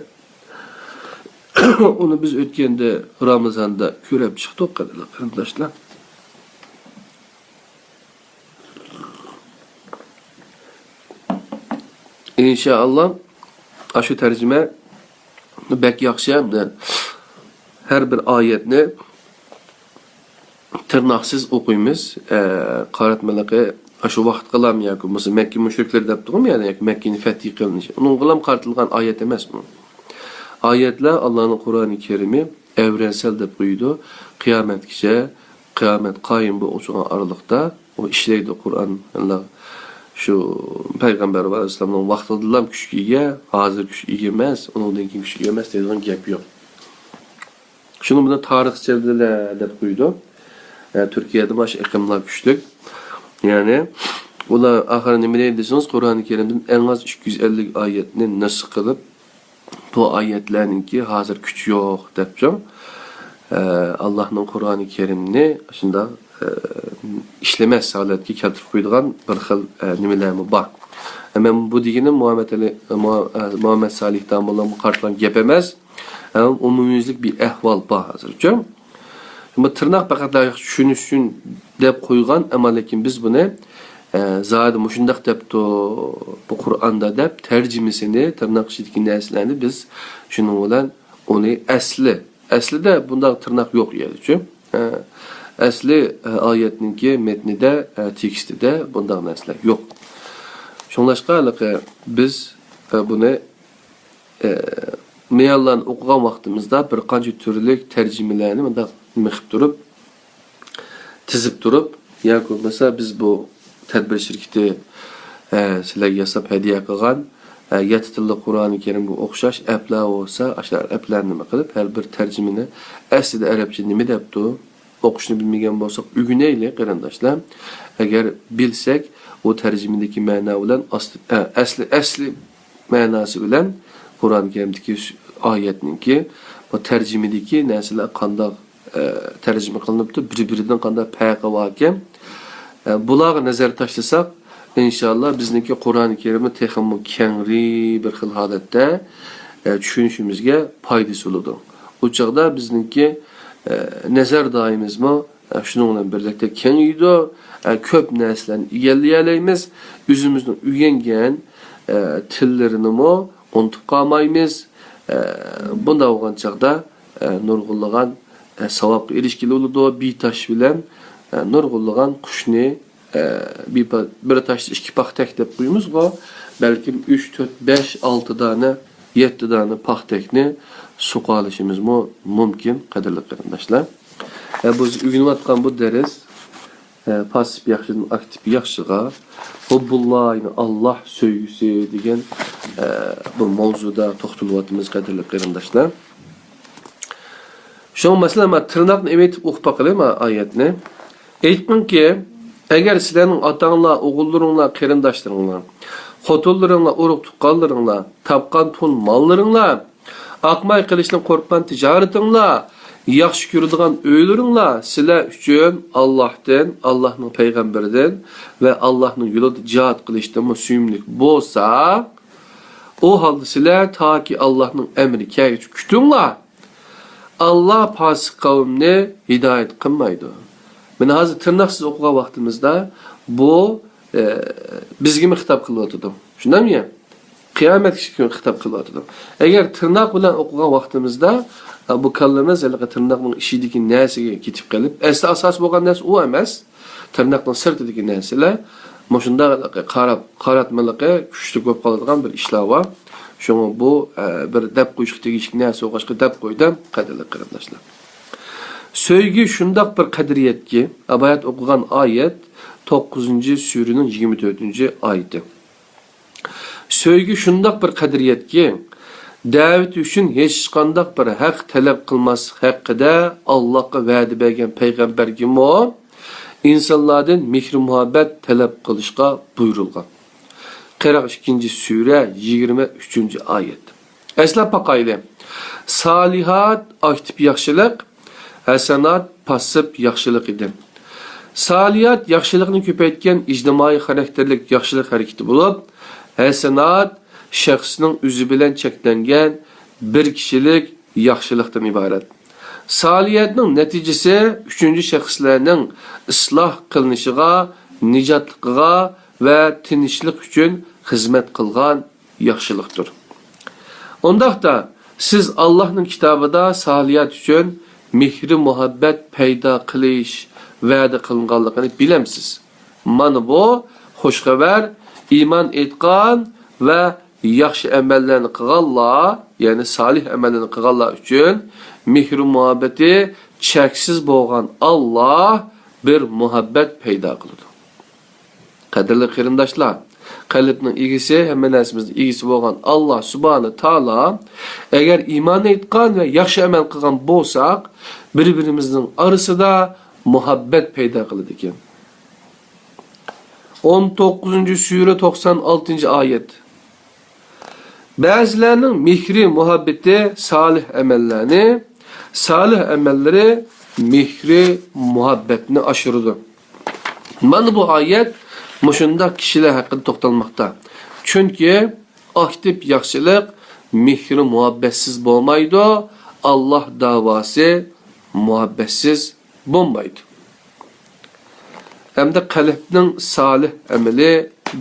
ئۇنى بىز ئۆتكەندە رامىزاندا كۆرۈپ چىقتۇق، قېرىنداشلار. ئىنشائاللا، ئاشۇ تەرجىمە بەك ياخشى ھەمدە ھەر بىر ئايەتنى تىرناقسىز ئوقۇيمىز. ئە، قاراتمىلىقى ئاشۇ ۋاقىتقىلام ياكى بولمىسا مەككە مۇشرىكلىرى دەپ تۇرغان، يەنى ياكى مەككىنى فەتھى قىلىنىشى. ئۇنىڭغىلا قارىتىلغان ئايەت ئەمەس بۇ. ئايەتلەر ئاللانىڭ قۇرئانى كەرىمى ئەۋرەنسەل دەپ قويىدۇ. قىيامەتكىچە، قىيامەت قايىم بولغۇچىغا ئارىلىقتا ئۇ ئىشلەيدۇ قۇرئان. شۇ پەيغەمبەر ئەلەيھىسسالامنىڭ ۋاقتىدىلا كۈچكە ئىگە، ھازىر كۈچكە ئىگە ئەمەس، ئۇنىڭدىن كېيىن كۈچكە ئىگە ئەمەس دەيدىغان گەپ يوق. شۇنىڭ بىلەن تارىخچىلەر دەپ قويىدۇ. ئە، تۈركىيەدە مانا شۇ ئېقىملار كۈچلۈك. يەنى ئۇلار ئاخىرى نېمە دەيدۇ دېسىڭىز، قۇرئانى كەرىمدىن ئەڭ ئاز ئىككى يۈز ئەللىك ئايەتنى نەسخ قىلىپ، بۇ ئايەتلەرنىڭكى ھازىر كۈچى يوق دەپچۇ. ئە، ئاللانىڭ قۇرئانى كەرىمنى شۇنداق، ئە، ئىشلىمەس ھالەتكە كەلتۈرۈپ قويىدىغان بىر خىل، ئە، نېمىلەرمۇ بار. ئە، مەن بۇ دېگىنىم مۇھەممەد ئەلى، مۇ-، ئە، مۇھەممەد سالىھ داموللامغا قارىتىلغان گەپ ئەمەس. ئە، ئومۇميۈزلۈك بىر ئەھۋال بار ھازىرچۇ. بۇ تىرناق پەقەت ياخشى چۈشىنىش ئۈچۈن دەپ قويغان، ئەمما لېكىن بىز بۇنى، ئە، زادى مۇشۇنداق دەپتۇ، بۇ قۇرئاندا دەپ تەرجىمىسىنى، تىرناق ئىچىدىكى نەرسىلەرنى بىز شۇنىڭ بىلەن ئۇنى ئەسلى، ئەسلىدە بۇنداق تىرناق يوق يەردىچۇ. ئە، ئەسلى، ئە، ئايەتنىڭكى مەتنىدە، ئە، تېكىستىدە بۇنداق نەرسىلەر يوق. شۇڭلاشقا ھېلىقى بىز، ئە، بۇنى ئە، مەيەنلارنى ئوقۇغان ۋاقتىمىزدا بىر قانچە تۈرلۈك تەرجىمىلەرنى مۇنداق نېمە قىلىپ تۇرۇپ، تىزىپ تۇرۇپ، ياكى بولمىسا بىز بۇ تەدبىر شىركىتى، ئە، سىلەرگە ياساپ ھەدىيە قىلغان، ئە، يەتتە تىللىق قۇرئانى كەرىمگە ئوخشاش ئەپلەر بولسا، ئاشۇ ئەپلەرنى نېمە قىلىپ، ھەر بىر تەرجىمىنى ئەسلىدە ئەرەبچە نېمە دەپتۇ؟ ئوقۇشنى بىلمىگەن بولساق، ئۆگىنەيلى، قېرىنداشلار. ئەگەر بىلسەك، ئۇ تەرجىمىدىكى مەنا بىلەن ئەسلى، ئە، ئەسلى، ئەسلى مەناسى بىلەن قۇرئان كەرىمدىكى سۈ-، ئايەتنىڭكى بۇ تەرجىمىدىكى نەرسىلەر قانداق، ئە، تەرجىمە قىلىنىپتۇ، بىر-بىرىدىن قانداق پەرقى باركەن، ئە، بۇلارغا نەزەر تاشلىساق، ئىنشاللا بىزنىڭكى قۇرئان كەرىمنى تېخىمۇ كەڭرى بىر خىل ھالەتتە، ئە، چۈشىنىشىمىزگە پايدىسى بولىدۇ. ئۇ چاغدا بىزنىڭكى، ئە، نەزەر دائىرىمىزمۇ ئە، شۇنىڭ بىلەن بىرلىكتە كېڭىيىدۇ. ئە، كۆپ نەرسىلەرنى ئىگىلىيەلەيمىز. ئۆزىمىزنىڭ ئۆگەنگەن، ئە، تىللىرىنىمۇ ئۇنتۇپ قالمايمىز. ئە، بۇنداق بولغان چاغدا، ئە، نۇرغۇنلىغان، ئە، ساۋابقا ئېرىشكىلى بولىدۇ. بىر تاش بىلەن، ئە، نۇرغۇنلىغان قۇشنى، ئە، بىر پا-، بىر تاشتا ئىككى پاختەك دەپ قويىمىزغۇ. بەلكىم ئۈچ، تۆت، بەش، ئالتە دانە يەتتە دانە پاختەكنى سوقالىشىمىزمۇ مۇمكىن، قەدىرلىك قېرىنداشلار. ئە، بىز ئۆگىنىۋاتقان بۇ دەرس، ئە، پاسسىپ ياخشىدىن ئاكتىپ ياخشىغا، ھۇببۇللا، يەنى ئاللا سۆيگۈسى دېگەن، ئە، بۇ ماۋزۇدا توختىلىۋاتىمىز، قەدىرلىك قېرىنداشلار. شۇڭا، مەسىلەن، مانا تىرناقنى ئېلىۋېتىپ ئوقۇپ باقىلى، مانا ئايەتنى. ئېيتقىنكى، ئەگەر سىلەرنىڭ ئاتاڭلار، ئوغۇللىرىڭلار، قېرىنداشلىرىڭلار، خوتۇنلىرىڭلار، ئۇرۇق-تۇغقانلىرىڭلار، تاپقان پۇل-ماللىرىڭلار، ئاقماي قېلىشتىن قورققان تىجارىتىڭلار، ياخشى كۆرىدىغان ئۆيلىرىڭلار سىلەر ئۈچۈن ئاللاھتىن، ئاللاھنىڭ پەيغەمبىرىدىن ۋە ئاللاھنىڭ يولىدا جىھاد قىلىشتىنمۇ سۆيۈملۈك بولسا، ئۇ ھالدا سىلەر تاكى ئاللاھنىڭ ئەمرى كەلگۈچە كۈتۈڭلار. ئاللا پاسىق قەۋمنى ھىدايەت قىلمايدۇ. مانا ھازىر تىرناقسىز ئوقۇغان ۋاقتىمىزدا بۇ، ئە، بىزگىمۇ خىتاب قىلىۋاتىدۇ. شۇنداقمۇ يا؟ قىيامەت كۈنىگە خىتاب قىلىۋاتىدۇ. ئەگەر تىرناق بىلەن ئوقۇغان ۋاقتىمىزدا، ئە، بۇ كاللىمىز ھېلىقى تىرناقنىڭ ئىچىدىكى نەرسىگە كېتىپ قېلىپ، ئەسلى ئاساس بولغان نەرسە ئۇ ئەمەس. تىرناقنىڭ سىرتىدىكى نەرسىلەر مۇشۇنداق قاراپ، قاراتمىلىقى كۈچلۈك بولۇپ قالىدىغان بىر ئىشلار بار. شۇڭا بۇ، ئە، بىر دەپ قويۇشقا تېگىشلىك نەرسە بولغاچقا دەپ قويدۇم، قەدىرلىك قېرىنداشلار. سۆيگۈ شۇنداق بىر قەدرىيەتكى، بايا ئوقۇغان ئايەت، توققۇزىنچى سۈرىنىڭ يىگىرمە تۆتىنچى ئايىتى. سۆيگۈ شۇنداق بىر قەدرىيەتكى، دەۋىتى ئۈچۈن ھېچقانداق بىر ھەق تەلەپ قىلماسلىق ھەققىدە ئاللاھقا ۋەدە بەرگەن پەيغەمبەرگىمۇ ئىنسانلاردىن مېھرى-مۇھەببەت تەلەپ قىلىشقا بۇيرۇلغان. قىرىق ئىككىنچى سۈرە، يىگىرمە ئۈچىنچى ئايەت. ئەسلەپ باقايلى. سالىھات، ئاكتىپ ياخشىلىق، ھەسەنات، پاسسىپ ياخشىلىق ئىدى. سالىھات ياخشىلىقنى كۆپەيتكەن ئىجتىمائىي خاراكتېرلىك ياخشىلىق ھەرىكىتى بولۇپ، ھەسەنات شەخسنىڭ ئۆزى بىلەن چەكلەنگەن بىر كىشىلىك ياخشىلىقتىن ئىبارەت. سالىھەتنىڭ نەتىجىسى ئۈچىنچى شەخسلەرنىڭ ئىسلاھ قىلىنىشىغا، نىجاتلىقىغا ۋە تىنچلىق ئۈچۈن خىزمەت قىلغان ياخشىلىقتۇر. ئۇنداقتا، سىز ئاللاھنىڭ كىتابىدا سالىھەت ئۈچۈن مېھرى-مۇھەببەت پەيدا قىلىش ۋەدە قىلىنغانلىقىنى بىلەمسىز؟ مانا بۇ خۇش خەۋەر، ئىمان ئېيتقان ۋە ياخشى ئەمەللەرنى قىلغانلار، يەنى سالىھ ئەمەللەرنى قىلغانلار ئۈچۈن مېھرى-مۇھەببىتى چەكسىز بولغان ئاللاھ بىر مۇھەببەت پەيدا قىلىدۇ. قەدىرلىك قېرىنداشلار، قەلبنىڭ ئىگىسى، ھەممە نەرسىمىزنىڭ ئىگىسى بولغان ئاللاھ سۇبھانە تائالا، ئەگەر ئىمان ئېيتقان ۋە ياخشى ئەمەل قىلغان بولساق، بىر-بىرىمىزنىڭ ئارىسىدا مۇھەببەت پەيدا قىلىدىكەن. ئون توققۇزىنچى سۈرە، توقسان ئالتىنچى ئايەت. بەزىلەرنىڭ مېھرى-مۇھەببىتى سالىھ ئەمەللەرنى، سالىھ ئەمەللىرى مېھرى-مۇھەببەتنى ئاشۇرىدۇ. مانا بۇ ئايەت مۇشۇنداق كىشىلەر ھەققىدە توختالماقتا. چۈنكى ئاكتىپ ياخشىلىق مېھرى-مۇھەببەتسىز بولمايدۇ، ئاللاھ داۋاسى مۇھەببەتسىز بولمايدۇ. ئەمدى قەلبنىڭ سالىھ ئەمىلى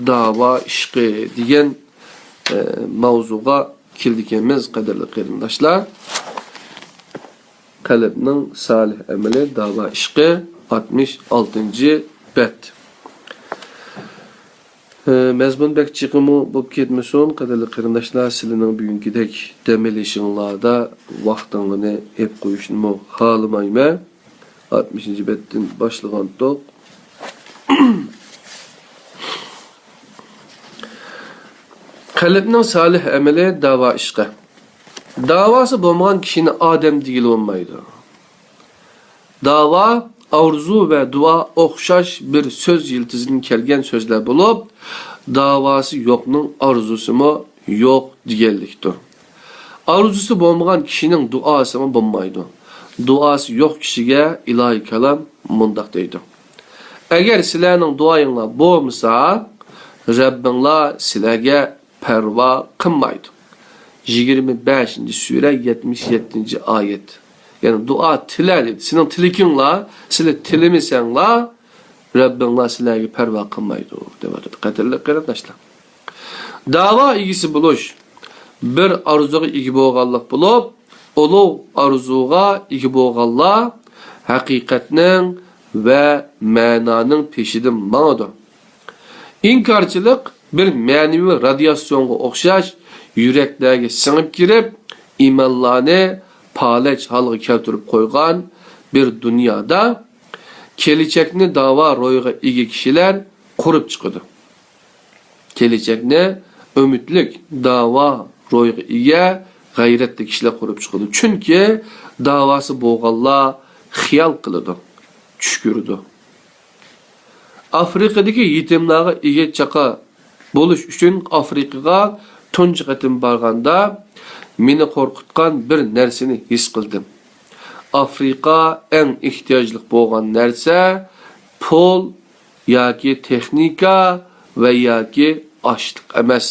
داۋا ئىشقى دېگەن، ئە، ماۋزۇغا كېلىدىكەنمىز، قەدىرلىك قېرىنداشلار. قەلبنىڭ سالىھ ئەمىلى داۋا ئىشقى، ئاتمىش ئالتىنچى بەت. ئە، مەزمۇن بەك جىقمۇ بولۇپ كەتمىسۇن، قەدىرلىك قېرىنداشلار، سىلەرنىڭ بۈگۈنكىدەك دەم ئېلىشىڭلاردا ۋاقتىڭلارنى ئېلىپ قويۇشنىمۇ خالىمايمەن. ئاتمىشىنچى بەتتىن باشلىغانتۇق. قەلبنىڭ سالىھ ئەمىلى داۋا ئىشقى. داۋاسى بولمىغان كىشىنى ئادەم دېگىلى بولمايدۇ. داۋا، ئارزۇ ۋە دۇئا ئوخشاش بىر سۆز يىلتىزىدىن كەلگەن سۆزلەر بولۇپ، داۋاسى يوقنىڭ ئارزۇسىمۇ يوق دېگەنلىكتۇر. ئارزۇسى بولمىغان كىشىنىڭ دۇئاسىمۇ بولمايدۇ. دۇئاسى يوق كىشىگە ئىلاھىي كالام مۇنداق دەيدۇ: ئەگەر سىلەرنىڭ دۇئايىڭلار بولمىسا، رەببىڭلار سىلەرگە پەرۋا قىلمايدۇ. يىگىرمە بەشىنچى سۈرە، يەتمىش يەتتىنچى ئايەت. يەنى دۇئا تىلە دېدى. سېنىڭ تىلىكىڭلار، سىلى تىلىمىسەڭلار، رەببىڭلار سىلەرگە پەرۋا قىلمايدۇ، دەۋاتىدۇ. قەدىرلىك قېرىنداشلار، داۋا ئىگىسى بولۇش بىر ئارزۇغا ئىگە بولغانلىق بولۇپ، ئۇلۇغ ئارزۇغا ئىگە بولغانلار ھەقىقەتنىڭ ۋە مەنانىڭ پېشىدىن ماڭىدۇ. ئىنكارچىلىق بىر مەنىۋى رادىياتسىيونغا ئوخشاش يۈرەكلەرگە سىڭىپ كىرىپ، ئىمانلارنى پالەچ ھالغا كەلتۈرۈپ قويغان بىر دۇنيادا، كېلىچەكنى داۋا روھىغا ئىگە كىشىلەر قۇرۇپ چىقىدۇ. كېلىچەكنى ئۈمىدلىك، داۋا روھىغا ئىگە، غەيرەتلىك كىشىلەر قۇرۇپ چىقىدۇ. چۈنكى داۋاسى بولغانلار خىيال قىلىدۇ، چۈش كۆرىدۇ. ئافرىقىدىكى يېتىملارغا ئىگە چاقا بولۇش ئۈچۈن ئافرىقىغا تۇنجى قېتىم بارغاندا، مېنى قورقۇتقان بىر نەرسىنى ھېس قىلدىم. ئافرىقا ئەڭ ئېھتىياجلىق بولغان نەرسە پۇل ياكى تېخنىكا ۋە ياكى ئاشلىق ئەمەس،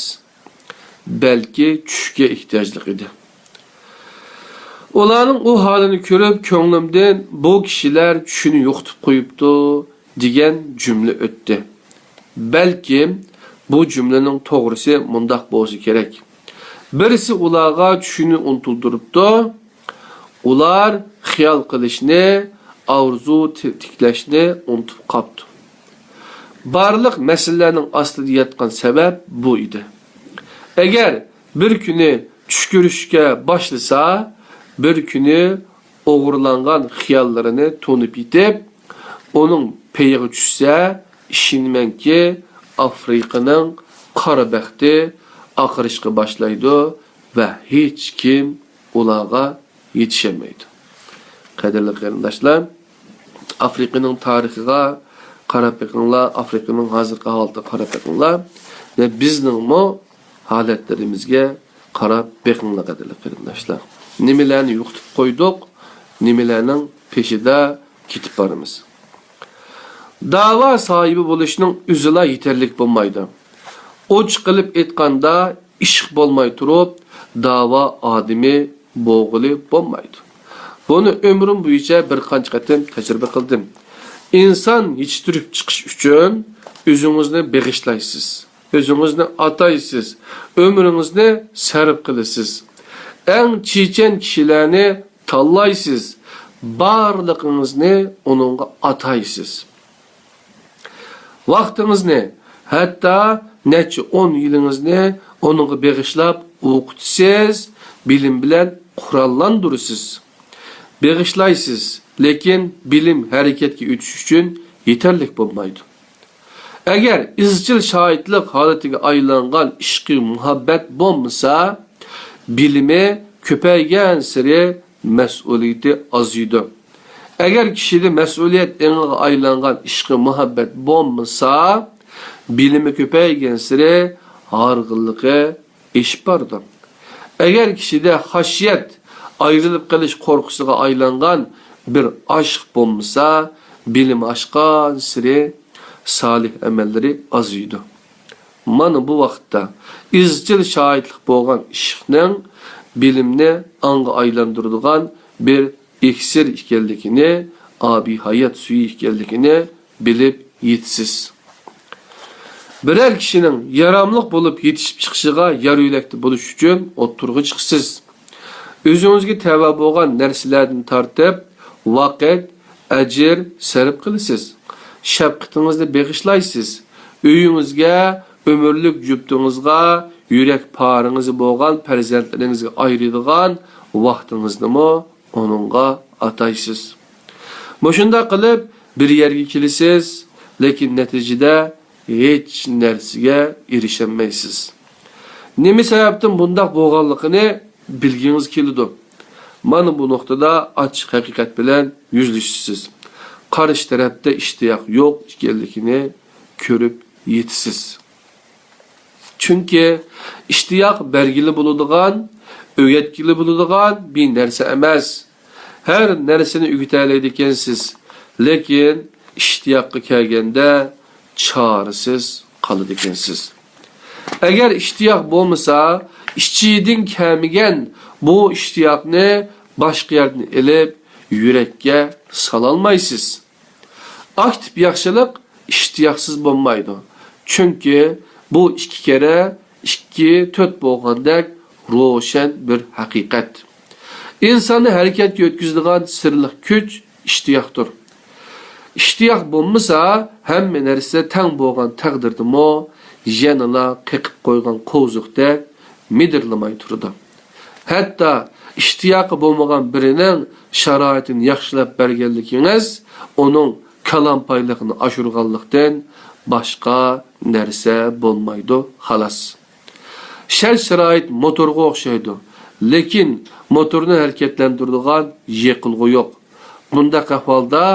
بەلكى چۈشكە ئېھتىياجلىق ئىدى. ئۇلارنىڭ ئۇ ھالىنى كۆرۈپ، كۆڭلۈمدىن «بۇ كىشىلەر چۈشىنى يوقىتىپ قويۇپتۇ» دېگەن جۈملە ئۆتتى. بەلكىم بۇ جۈملىنىڭ توغرىسى مۇنداق بولسا كېرەك: بىرسى ئۇلارغا چۈشىنى ئۇنتۇلدۇرۇپتۇ، ئۇلار خىيال قىلىشنى، ئارزۇ تى-، تىكلەشنى ئۇنتۇپ قاپتۇ. بارلىق مەسىلىلەرنىڭ ئاستىدا ياتقان سەۋەب بۇ ئىدى. ئەگەر بىر كۈنى چۈش كۆرۈشكە باشلىسا، بىر كۈنى ئوغرىلانغان خىياللىرىنى تونۇپ يېتىپ، ئۇنىڭ پېيىغا چۈشسە، ئىشىنىمەنكى، ئافرىقىنىڭ قارا بەختى ئاقىرىشقا باشلايدۇ ۋە ھېچكىم ئۇلارغا يېتىشەلمەيدۇ. قەدىرلىك قېرىنداشلار، ئافرىقىنىڭ تارىخىغا قاراپ بېقىڭلار، ئافرىقىنىڭ ھازىرقى ھالىتىگە قاراپ بېقىڭلار ۋە بىزنىڭمۇ ھالەتلىرىمىزگە قاراپ بېقىڭلار، قەدىرلىك قېرىنداشلار. نېمىلەرنى يوقىتىپ قويدۇق، نېمىلەرنىڭ پېشىدا كېتىپ بارىمىز. داۋا ساھىبى بولۇشنىڭ ئۆزىلا يېتەرلىك بولمايدۇ. ئوچۇق قىلىپ ئېيتقاندا، ئىشق بولماي تۇرۇپ، داۋا ئادىمى بولغىلى بولمايدۇ. بۇنى ئۆمرۈم بويىچە بىر قانچە قېتىم تەجرىبە قىلدىم. ئىنسان يېتىشتۈرۈپ چىقىش ئۈچۈن ئۆزىڭىزنى بېغىشلايسىز، ئۆزىڭىزنى ئاتايسىز، ئۆمرىڭىزنى سەرپ قىلىسىز. ئەڭ چېچەن كىشىلەرنى تاللايسىز، بارلىقىڭىزنى ئۇنىڭغا ئاتايسىز. ۋاقتىڭىزنى، ھەتتا نەچچە ئون يىلىڭىزنى ئۇنىڭغا بېغىشلاپ ئوقۇتىسىز، بىلىم بىلەن قوراللاندۇرىسىز. بېغىشلايسىز، لېكىن بىلىم ھەرىكەتكە ئۆتۈش ئۈچۈن يېتەرلىك بولمايدۇ. ئەگەر ئىزچىل شاھىتلىق ھالىتىگە ئايلانغان ئىشقى مۇھەببەت بولمىسا، بىلىمى كۆپەيگەنسېرى مەسئۇلىيىتى ئازىيىدۇ. ئەگەر كىشىدە مەسئۇلىيەت ئېڭىغا ئايلانغان ئىشقى مۇھەببەت بولمىسا، بىلىمى كۆپەيگەنسېرى ھارغىنلىقى ئېشىپ بارىدۇ. ئەگەر كىشىدە خاشىيەت، ئايرىلىپ قېلىش قورقۇسىغا ئايلانغان بىر ئاشىق بولمىسا، بىلىمى ئاشقانسېرى سالىھ ئەمەللىرى ئازىيىدۇ. مانا بۇ ۋاقىتتا ئىزچىل شاھىتلىق بولغان ئىشقنىڭ بىلىمنى ئاڭغا ئايلاندۇرىدىغان بىر ئېكسىر ئىكەنلىكىنى، ئابىھايات سۈيى ئىكەنلىكىنى بىلىپ يېتىسىز. بىرەر كىشىنىڭ ياراملىق بولۇپ يېتىشىپ چىقىشىغا يار يۆلەكتە بولۇش ئۈچۈن ئوتتۇرىغا چىقىسىز. ئۆزىڭىزگە تەۋە بولغان نەرسىلەردىن تارتىپ، ۋاقىت، ئەجىر سەرپ قىلىسىز. شەپقىتىڭىزنى بېغىشلايسىز. ئۆيىڭىزگە، ئۆمۈرلۈك جۈپتىڭىزغا، يۈرەك پارىڭىزى بولغان پەرزەنتلىرىڭىزگە ئايرىيدىغان ۋاقتىڭىزنىمۇ ئۇنىڭغا ئاتايسىز. مۇشۇنداق قىلىپ بىر يەرگە كېلىسىز، لېكىن نەتىجىدە ھېچ نەرسىگە ئېرىشەلمەيسىز. نېمە سەۋەبتىن بۇنداق بولغانلىقىنى بىلگىڭىز كېلىدۇ. مانا بۇ نۇقتىدا ئاچچىق ھەقىقەت بىلەن يۈزلىشىسىز. قارشى تەرەپتە ئىشتىياق يوق ئىكەنلىكىنى كۆرۈپ يېتىسىز. چۈنكى ئىشتىياق بەرگىلى بولىدىغان، ئۆگەتكىلى بولىدىغان بىر نەرسە ئەمەس. ھەر نەرسىنى ئۆگىتەلەيدىكەنسىز، لېكىن ئىشتىياققا كەلگەندە چارىسىز قالىدىكەنسىز. ئەگەر ئىشتىياق بولمىسا، ئىچىدىن كەلمىگەن بۇ ئىشتىياقنى باشقا يەردىن ئېلىپ يۈرەككە سالالمايسىز. ئاكتىپ ياخشىلىق ئىشتىياقسىز بولمايدۇ. چۈنكى بۇ ئىككى كەرە ئىككى تۆت بولغاندەك روشەن بىر ھەقىقەت. ئىنساننى ھەرىكەتكە ئۆتكۈزىدىغان سىرلىق كۈچ ئىشتىياقتۇر. ئىشتىياق بولمىسا، ھەممە نەرسە تەڭ بولغان تەقدىردىمۇ يەنىلا قېقىپ قويغان قوزۇقتەك مىدىرلىماي تۇرىدۇ. ھەتتا ئىشتىياقى بولمىغان بىرىنىڭ شارائىتىنى ياخشىلاپ بەرگەنلىكىڭىز ئۇنىڭ كالامپايلىقىنى ئاشۇرغانلىقتىن باشقا نەرسە بولمايدۇ، خالاس. شەرت-شارائىت موتورغا ئوخشايدۇ، لېكىن موتورنى ھەرىكەتلەندۈرىدىغان يېقىلغۇ يوق. بۇنداق ئەھۋالدا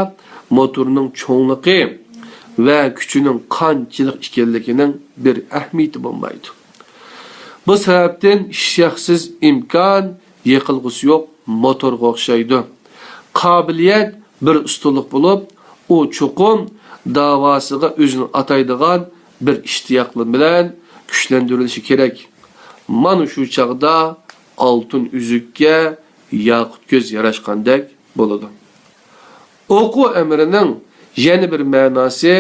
موتورنىڭ چوڭلۇقى ۋە كۈچىنىڭ قانچىلىك ئىكەنلىكىنىڭ بىر ئەھمىيىتى بولمايدۇ. بۇ سەۋەبتىن ئىشتىياقسىز ئىمكان يېقىلغۇسى يوق موتورغا ئوخشايدۇ. قابىلىيەت بىر ئۇستىلىق بولۇپ، ئۇ چوقۇم داۋاسىغا ئۆزىنى ئاتايدىغان بىر ئىشتىياقلىق بىلەن كۈچلەندۈرۈلۈشى كېرەك. مانا شۇ چاغدا ئالتۇن ئۈزۈككە ياقۇت كۆز ياراشقاندەك بولىدۇ. ئوقۇ ئەمرىنىڭ يەنە بىر مەناسى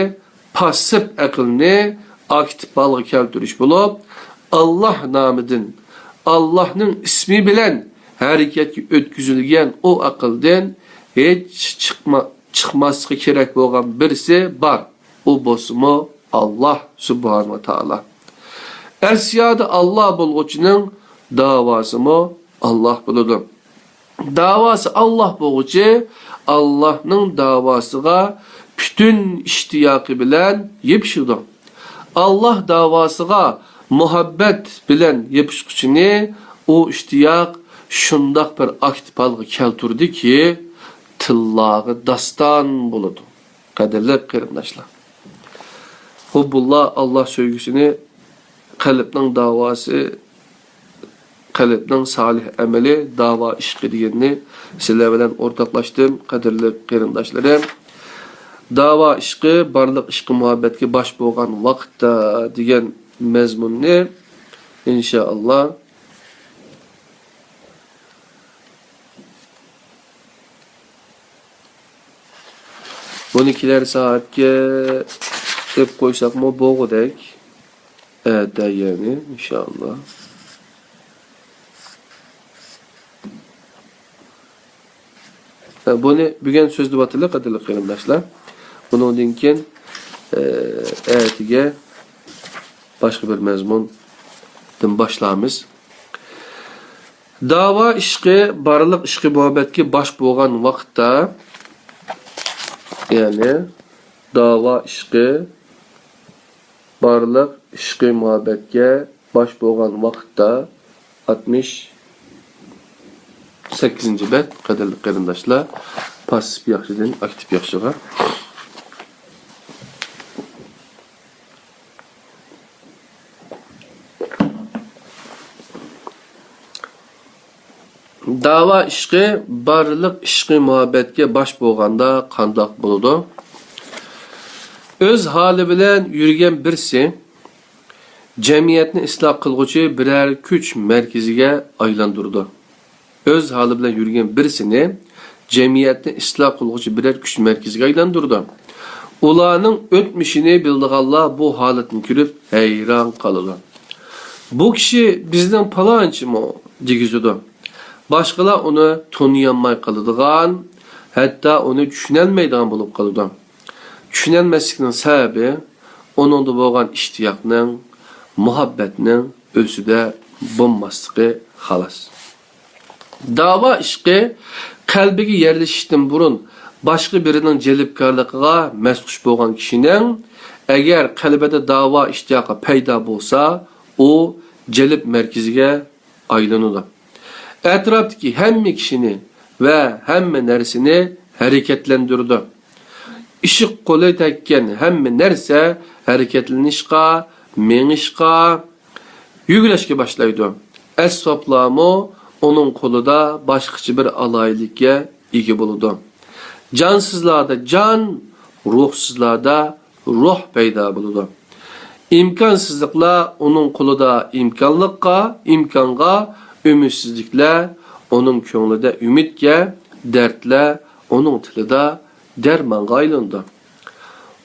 پاسسىپ ئەقىلنى ئاكتىپ ھالغا كەلتۈرۈش بولۇپ، ئاللاھ نامىدىن، ئاللاھنىڭ ئىسمى بىلەن ھەرىكەتكە ئۆتكۈزۈلگەن ئۇ ئەقىلدىن ھېچ چىقما-، چىقماسلىقى كېرەك بولغان بىرسى بار. ئۇ بولسىمۇ ئاللاھ سۇبھانەھۇ ۋە تائالا. ئەسلىيەدە ئاللاھ بولغۇچىنىڭ داۋاسىمۇ ئاللاھ بولىدۇ. داۋاسى ئاللاھ بولغۇچى ئاللاھنىڭ داۋاسىغا پۈتۈن ئىشتىياقى بىلەن يېپىشىدۇ. ئاللاھ داۋاسىغا مۇھەببەت بىلەن يېپىشقۇچىنى ئۇ ئىشتىياق شۇنداق بىر ئاكتىپ ھالغا كەلتۈردىكى، تىللاغا داستان بولىدۇ. قەدىرلىك قېرىنداشلار، ھۇببۇللا، ئاللاھ سۆيگۈسىنى، قەلبنىڭ داۋاسى، قەلبنىڭ سالىھ ئەمىلى، داۋا ئىشقى دېگەننى سىلەر بىلەن ئورتاقلاشتىم، قەدىرلىك قېرىنداشلىرىم. داۋا ئىشقى، بارلىق ئىشقى مۇھەببەتكە باش بولغان ۋاقىتتا دېگەن مەزمۇننى، ئىنشائاللا، بۇنى كېلەر سائەتكە ئېلىپ قويساقمۇ بولغۇدەك. ئەتە يەنى، ئىنشائاللا. بۇنى بۈگۈن سۆزلىۋاتىلى، قەدىرلىك قېرىنداشلار. بۇنىڭدىن كېيىن، ئەتىگە باشقا بىر مەزمۇندىن باشلايمىز. داۋا ئىشقى بارلىق ئىشقى مۇھەببەتكە باش بولغان ۋاقىتتا، يەنى داۋا ئىشقى بارلىق ئىشقى مۇھەببەتكە باش بولغان ۋاقىتتا، ئاتمىش سەككىزىنچى بەت، قەدىرلىك قېرىنداشلار، پاسسىپ ياخشىدىن ئاكتىپ ياخشىغا. داۋا ئىشقى بارلىق ئىشقى مۇھەببەتكە باش بولغاندا قانداق بولىدۇ؟ ئۆز ھالى بىلەن يۈرگەن بىرسى جەمئىيەتنى ئىسلاھ قىلغۇچى بىرەر كۈچ مەركىزىگە ئايلاندۇرىدۇ. ئۆز ھالى بىلەن يۈرگەن بىرسىنى جەمئىيەتنى ئىسلاھ قىلغۇچى بىرەر كۈچ مەركىزىگە ئايلاندۇرىدۇ. ئۇلارنىڭ ئۆتمۈشىنى بىلىدىغانلار بۇ ھالەتنى كۆرۈپ ھەيران قالىدۇ. بۇ كىشى بىزنىڭ پالانچىمۇ دېگۈزىدۇ. باشقىلار ئۇنى تونۇيالماي قالىدىغان، ھەتتا ئۇنى چۈشىنەلمەيدىغان بولۇپ قالىدۇ. چۈشىنەلمەسلىكنىڭ سەۋەبى ئۇنىڭدا بولغان ئىشتىياقنىڭ، مۇھەببەتنىڭ ئۆزىدە بولماسلىقى، خالاس. داۋا ئىشقى قەلبىگە يەرلىشىشتىن بۇرۇن باشقا بىرىنىڭ جەلپكارلىقىغا مەستخۇش بولغان كىشىنىڭ، ئەگەر قەلبىدە داۋا ئىشتىياقى پەيدا بولسا، ئۇ جەلپ مەركىزىگە ئايلىنىدۇ. ئەتراپتىكى ھەممە كىشىنى ۋە ھەممە نەرسىنى ھەرىكەتلەندۈرىدۇ. ئىشىك قولى تەگكەن ھەممە نەرسە ھەرىكەتلىنىشقا، مېڭىشقا، يۆگىلەشكە باشلايدۇ. ئەسۋابلارمۇ ئۇنىڭ قولىدا باشقىچە بىر ئالاھىدىلىككە ئىگە بولىدۇ. جانسىزلاردا جان، روھسىزلاردا روھ پەيدا بولىدۇ. ئىمكانسىزلىقلار ئۇنىڭ قولىدا ئىمكانلىققا، ئىمكانغا، ئۈمىدسىزلىكلەر ئۇنىڭ كۆڭلىدە ئۈمىدكە، دەردلەر ئۇنىڭ تىلىدا دەرمانغا ئايلىنىدۇ.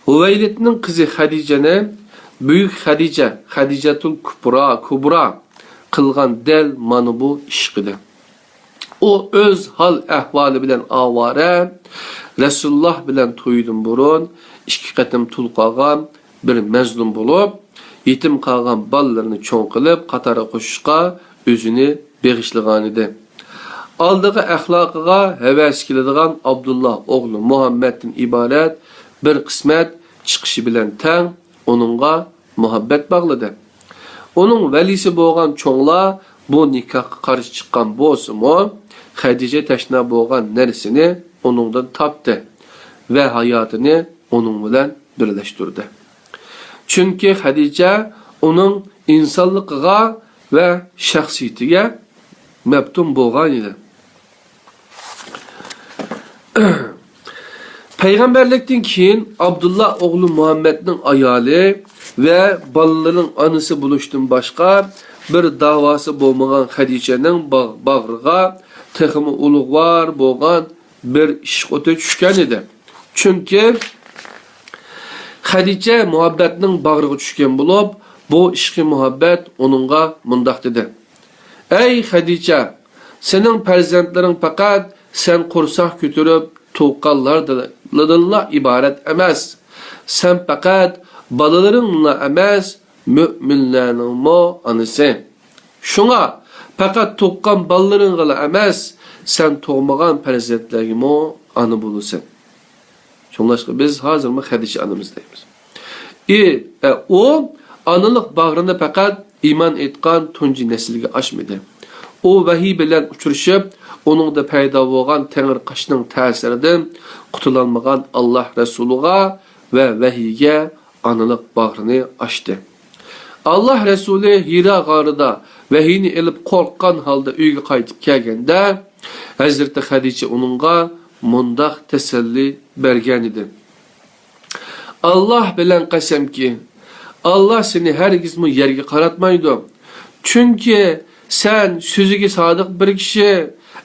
ھۇۋەيلىدنىڭ قىزى خەدىجەنى بۈيۈك خەدىجە، خەدىجەتۇل كۇبرا، كۇبرا قىلغان دەل مانا بۇ ئىشقىدى. ئۇ ئۆز ھال-ئەھۋالى بىلەن ئاۋارە، رەسۇلۇللاھ بىلەن تويىدىن بۇرۇن ئىككى قېتىم تۇل قالغان بىر مەزلۇم بولۇپ، يېتىم قالغان بالىلىرىنى چوڭ قىلىپ، قاتارغا قوشۇشقا ئۆزىنى بېغىشلىغانىدى. ئالدىغا ئەخلاقىغا ھەۋەسى كېلىدىغان ئابدۇللا ئوغلى مۇھەممەدتىن ئىبارەت بىر قىسمەت چىقىشى بىلەن تەڭ ئۇنىڭغا مۇھەببەت باغلىدى. ئۇنىڭ ۋەلىسى بولغان چوڭلار بۇ نىكاھقا قارشى چىققان بولسىمۇ، خەدىجە تەشنا بولغان نەرسىنى ئۇنىڭدىن تاپتى ۋە ھاياتىنى ئۇنىڭ بىلەن بىرلەشتۈردى. چۈنكى خەدىجە ئۇنىڭ ئىنسانلىقىغا ۋە شەخسىيىتىگە مەپتۇن بولغان ئىدى. پەيغەمبەرلىكتىن كېيىن ئابدۇللا ئوغلى مۇھەممەدنىڭ ئايالى ۋە بالىلىرىنىڭ ئانىسى بولۇشتىن باشقا بىر داۋاسى بولمىغان خەدىچەنىڭ باغ-، باغرىغا تېخىمۇ ئۇلۇغۋار بولغان بىر ئىشق ئوتى چۈشكەن ئىدى. چۈنكى خەدىچە مۇھەببەتنىڭ باغرىغا چۈشكەن بولۇپ، بۇ ئىشقى مۇھەببەت ئۇنىڭغا مۇنداق دېدى: ئەي خەدىچە، سېنىڭ پەرزەنتلىرىڭ پەقەت سەن قورساق كۆتۈرۈپ تۇغقانلاردىنلا ئىبارەت ئەمەس. سەن پەقەت بالىلىرىڭلا ئەمەس، مۆمىنلەرنىڭمۇ ئانىسى. شۇڭا پەقەت تۇغقان بالىلىرىڭغىلا ئەمەس، سەن تۇغمىغان پەرزەنتلەرگىمۇ ئانا بولىسەن. شۇڭلاشقا بىز ھازىرمۇ خەدىچە ئانىمىز دەيمىز. ئى، ئە، ئۇ ئانىلىق باغرىنى پەقەت ئىمان ئېيتقان تۇنجى نەسىلگە ئاچمىدى. ئۇ ۋەھىي بىلەن ئۇچرىشىپ، ئۇنىڭدا پەيدا بولغان تەڭرىقاشنىڭ تەسىرىدىن قۇتۇلالمىغان ئاللاھ رەسۇلىغا ۋە ۋەھىيگە ئانىلىق باغرىنى ئاچتى. ئاللاھ رەسۇلى ھىرا غارىدا ۋەھىينى ئېلىپ قورققان ھالدا ئۆيگە قايتىپ كەلگەندە، ھەزرىتى خەدىچە ئۇنىڭغا مۇنداق تەسەللى بەرگەنىدى: ئاللاھ بىلەن قەسەمكى، ئاللاھ سېنى ھەرگىزمۇ يەرگە قاراتمايدۇ. چۈنكى سەن سۆزىگە سادىق بىر كىشى،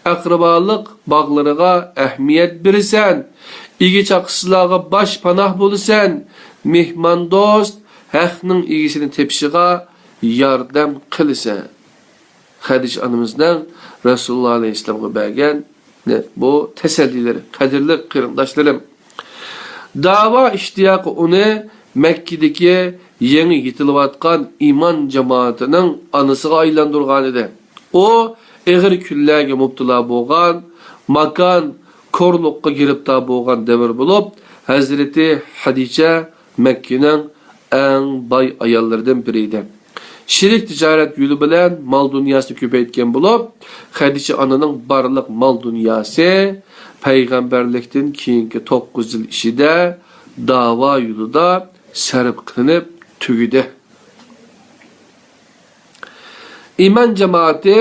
ئەقرىبالىق باغلىرىغا ئەھمىيەت بېرىسەن، ئىگە-چاقىسىزلارغا باش پاناھ بولىسەن، مېھماندوست، ھەقنىڭ ئىگىسىنى تېپىشىغا ياردەم قىلىسەن. خەدىچە ئانىمىزنىڭ رەسۇلۇللاھ ئەلەيھىسسالامغا بەرگەن بۇ تەسەللىلىرى، قەدىرلىك قېرىنداشلىرىم. داۋا ئىشتىياقى ئۇنى مەككىدىكى يېڭى يېتىلىۋاتقان ئىمان جامائىتىنىڭ ئانىسىغا ئايلاندۇرغانىدى. ئۇ ئېغىر كۈنلەرگە مۇپتىلا بولغان، ماكان كورلۇققا گىرىپتار بولغان دەۋر بولۇپ، ھەزرىتى خەدىچە مەككىنىڭ ئەڭ باي ئاياللىرىدىن بىرى ئىدى. شېرىك تىجارەت يولى بىلەن مال-دۇنياسىنى كۆپەيتكەن بولۇپ، خەدىچە ئانىنىڭ بارلىق مال-دۇنياسى پەيغەمبەرلىكتىن كېيىنكى توققۇز يىل ئىچىدە داۋا يولىدا سەرپ قىلىنىپ تۈگىدى. ئىمان جامائىتى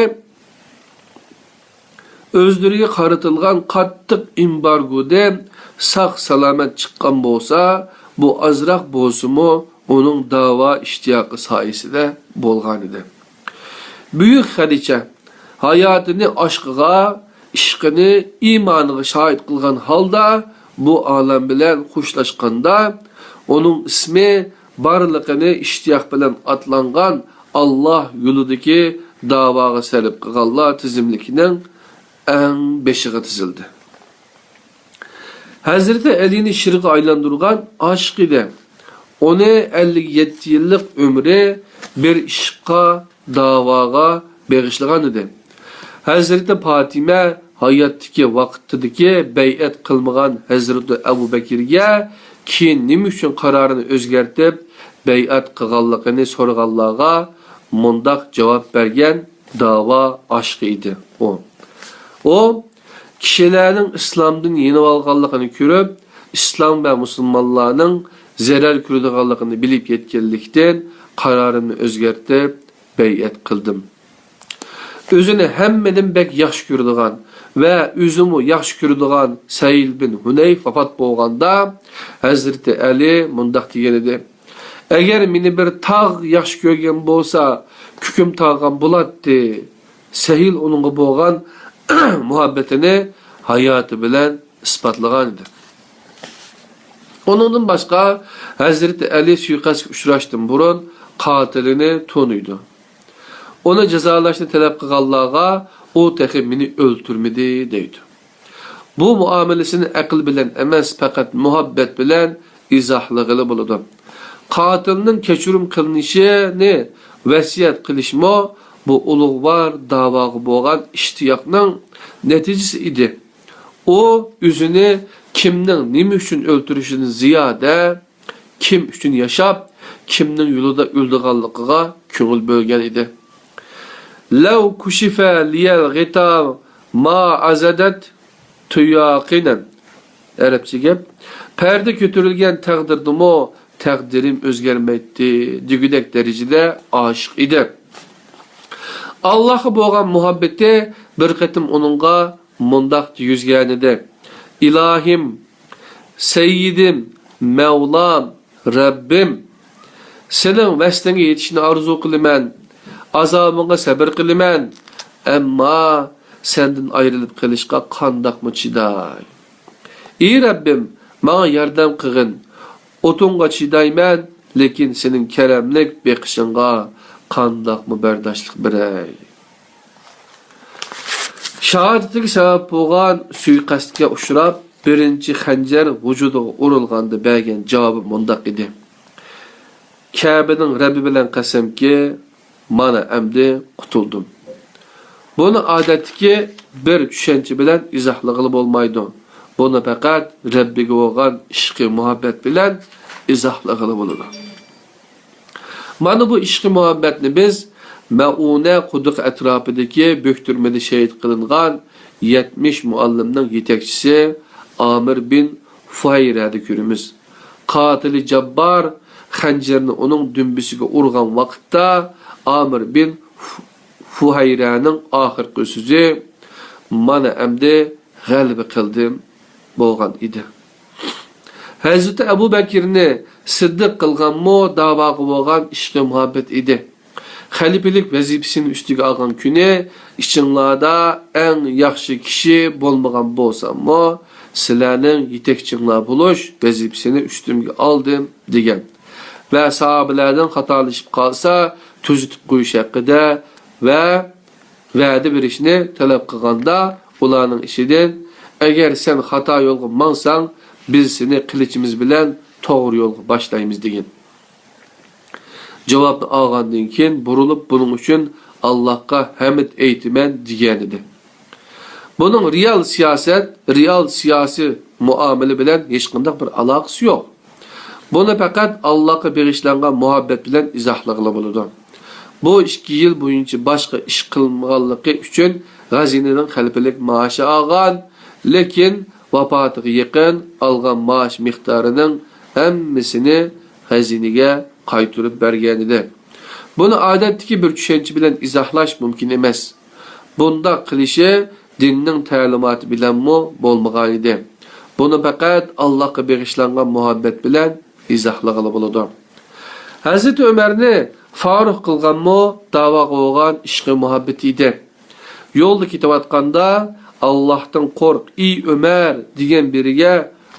ئۆزلىرىگە قارىتىلغان قاتتىق ئېمبارگودىن ساق-سالامەت چىققان بولسا، بۇ ئازراق بولسىمۇ ئۇنىڭ داۋا ئىشتىياقى سايىسىدە بولغانىدى. بۈيۈك خەدىچە ھاياتىنى ئاشقىغا، ئىشقىنى ئىمانىغا شاھىت قىلغان ھالدا بۇ ئالەم بىلەن خوشلاشقاندا، ئۇنىڭ ئىسمى بارلىقىنى ئىشتىياق بىلەن ئاتلانغان ئاللاھ يولىدىكى داۋاغا سەرپ قىلغانلار تىزىملىكىنىڭ ئەڭ بېشىغا تىزىلدى. ھەزرىتى ئەلىنى شىرغا ئايلاندۇرغان ئاشىق ئىدى. ئۇنى ئەللىك يەتتە يىللىق ئۆمرى بىر ئىشقا، داۋاغا بېغىشلىغان ئىدى. ھەزرىتى پاتىمە ھاياتتىكى ۋاقتىدىكى بەيئەت قىلمىغان ھەزرىتى ئەبۇ بەكرىگە كېيىن نېمە ئۈچۈن قارارىنى ئۆزگەرتىپ، بەيئەت قىلغانلىقىنى سورىغانلارغا، مۇنداق جاۋاب بەرگەن، داۋا ئاشقا ئىدى ئۇ. ئۇ كىشىلەرنىڭ ئىسلامدىن يېنىۋالغانلىقىنى كۆرۈپ، ئىسلام ۋە مۇسۇلمانلارنىڭ زەرەر كۆرىدىغانلىقىنى بىلىپ يەتكەنلىكتىن، قارارىمنى ئۆزگەرتىپ، بەيئەت قىلدىم. ئۆزىنى ھەممىدىن بەك ياخشى كۆرىدىغان ۋە ئۆزىمۇ ياخشى كۆرىدىغان سەھىل بىن ھۇنەيف ۋاپات بولغاندا، ھەزرىتى ئەلى مۇنداق دېگەنىدى: «ئەگەر مېنى بىر تاغ ياخشى كۆرگەن بولسا، كۆكۈم تاغام بولاتتى.» سەھىل ئۇنىڭغا بولغان مۇھەببىتىنى ھاياتى بىلەن ئىسپاتلىغانىدى. ئۇنىڭدىن باشقا، ھەزرىتى ئەلى سۇيىقەستكە ئۇچراشتىن بۇرۇن قاتىلىنى تونۇيدۇ. ئۇنى جازالاشنى تەلەپ قىلغانلارغا، ئۇ تېخى مېنى ئۆلتۈرمىدى، دەيدۇ. بۇ مۇئامىلىسىنى ئەقىل بىلەن ئەمەس، پەقەت مۇھەببەت بىلەن ئىزاھلىغىلى بولىدۇ. قاتىلنىڭ كەچۈرۈم قىلىنىشىنى ۋەسىيەت قىلىشمۇ بۇ ئۇلۇغۋار داۋاغا بولغان ئىشتىياقنىڭ نەتىجىسى ئىدى. ئۇ ئۆزىنى كىمنىڭ نېمە ئۈچۈن ئۆلتۈرۈشىدىن زىيادە، كىم ئۈچۈن ياشاپ، كىمنىڭ يولىدا ئۆلىدىغانلىقىغا كۆڭۈل بۆلگەن ئىدى. لو كشف لي الغطاء ما ازددت تيقنا. ئەرەبچە گەپ. پەردە كۆتۈرۈلگەن تەقدىردىمۇ تەقدىرىم ئۆزگەرمەيتتى دېگۈدەك دەرىجىدە ئاشىق ئىدى. ئاللاھقا بولغان مۇھەببىتى بىر قېتىم ئۇنىڭغا مۇنداق دېگۈزگەنىدى: «ئىلاھىم، سەييىدىم، مەۋلام، رەببىم، سېنىڭ ۋەسلىڭگە يېتىشنى ئارزۇ قىلىمەن، ئازابىڭغا سەبىر قىلىمەن، ئەمما سەندىن ئايرىلىپ قېلىشقا قانداقمۇ چىداي؟ ئى رەببىم، ماڭا ياردەم قىلغىن، ئوتۇڭغا چىدايمەن، لېكىن سېنىڭ كەرەملىك بېقىشىڭغا قانداقمۇ بەرداشلىق بېرەي؟» شاھادىتىگە سەۋەب بولغان سۇيىقەستكە ئۇچراپ، بىرىنچى خەنجەر ۋۇجۇدىغا ئۇرۇلغاندا بەرگەن جاۋابى مۇنداق ئىدى: «كەبىنىڭ رەببى بىلەن قەسەمكى، مانا ئەمدى قۇتۇلدۇم.» بۇنى ئادەتتىكى بىر چۈشەنچە بىلەن ئىزاھلىغىلى بولمايدۇ. بۇنى پەقەت رەببىگە بولغان ئىشقى مۇھەببەت بىلەن ئىزاھلىغىلى بولىدۇ. مانا بۇ ئىشقى مۇھەببەتنى بىز مەئۇنە قۇدۇقى ئەتراپىدىكى بۆكتۈرمىدە شېھىت قىلىنغان يەتمىش مۇئەللىمنىڭ يېتەكچىسى ئامىر بىن فۇھەيرەدە كۆرىمىز. قاتىلى جاببار خەنجەرنى ئۇنىڭ دۈمبىسىگە ئۇرغان ۋاقىتتا، ئامىر بىن فۇ-، فۇھەيرەنىڭ ئاخىرقى سۆزى: «مانا ئەمدى غەلىبە قىلدىم» بولغان ئىدى. ھەزرىتى ئەبۇ بەكرىنى سىددىق قىلغانمۇ داۋاغا بولغان ئىشقى مۇھەببەت ئىدى. خەلىپىلىك ۋەزىپىسىنى ئۈستىگە ئالغان كۈنى: «ئىچىڭلاردا ئەڭ ياخشى كىشى بولمىغان بولساممۇ، سىلەرنىڭ يېتەكچىڭلار بولۇش ۋەزىپىسىنى ئۈستۈمگە ئالدىم» دېگەن ۋە ساھابىلەردىن خاتالىشىپ قالسا، تۈزىتىپ قويۇش ھەققىدە ۋە ۋەدە بېرىشنى تەلەپ قىلغاندا، ئۇلارنىڭ ئىچىدىن: «ئەگەر سەن خاتا يولغا ماڭساڭ، بىز سېنى قىلىچىمىز بىلەن توغرا يولغا باشلايمىز» دېگەن. جاۋابنى ئالغاندىن كېيىن بۇرۇلۇپ، بۇنىڭ ئۈچۈن ئاللاھقا ھەمد ئېيتىمەن دېگەنىدى. بۇنىڭ رېئال سىياسەت، رېئال سىياسىي مۇئامىلە بىلەن ھېچقانداق بىر ئالاقىسى يوق. بۇنى پەقەت ئاللاھقا بېغىشلانغان مۇھەببەت بىلەن ئىزاھلىغىلى بولىدۇ. بۇ ئىككى يىل بويىچە باشقا ئىش قىلمىغانلىقى ئۈچۈن غەزىنىدىن خەلىپىلىك مائاشى ئالغان، لېكىن ۋاپاتىغا يېقىن ئالغان مائاش مىقدارىنىڭ ھەممىسىنى غەزىنىگە قايتۇرۇپ بەرگەنىدى. بۇنى ئادەتتىكى بىر چۈشەنچە بىلەن ئىزاھلاش مۇمكىن ئەمەس. بۇنداق قىلىشى دىننىڭ تەلىماتى بىلەنمۇ بولمىغانىدى. بۇنى پەقەت ئاللاھقا بېغىشلانغان مۇھەببەت بىلەن ئىزاھلىغىلى بولىدۇ. ھەزرىتى ئۆمەرنى فاروق قىلغانمۇ داۋاغا بولغان ئىشقى مۇھەببىتى ئىدى. يولدا كېتىۋاتقاندا، «ئاللاھتىن قورق، ئى ئۆمەر» دېگەن بىرىگە،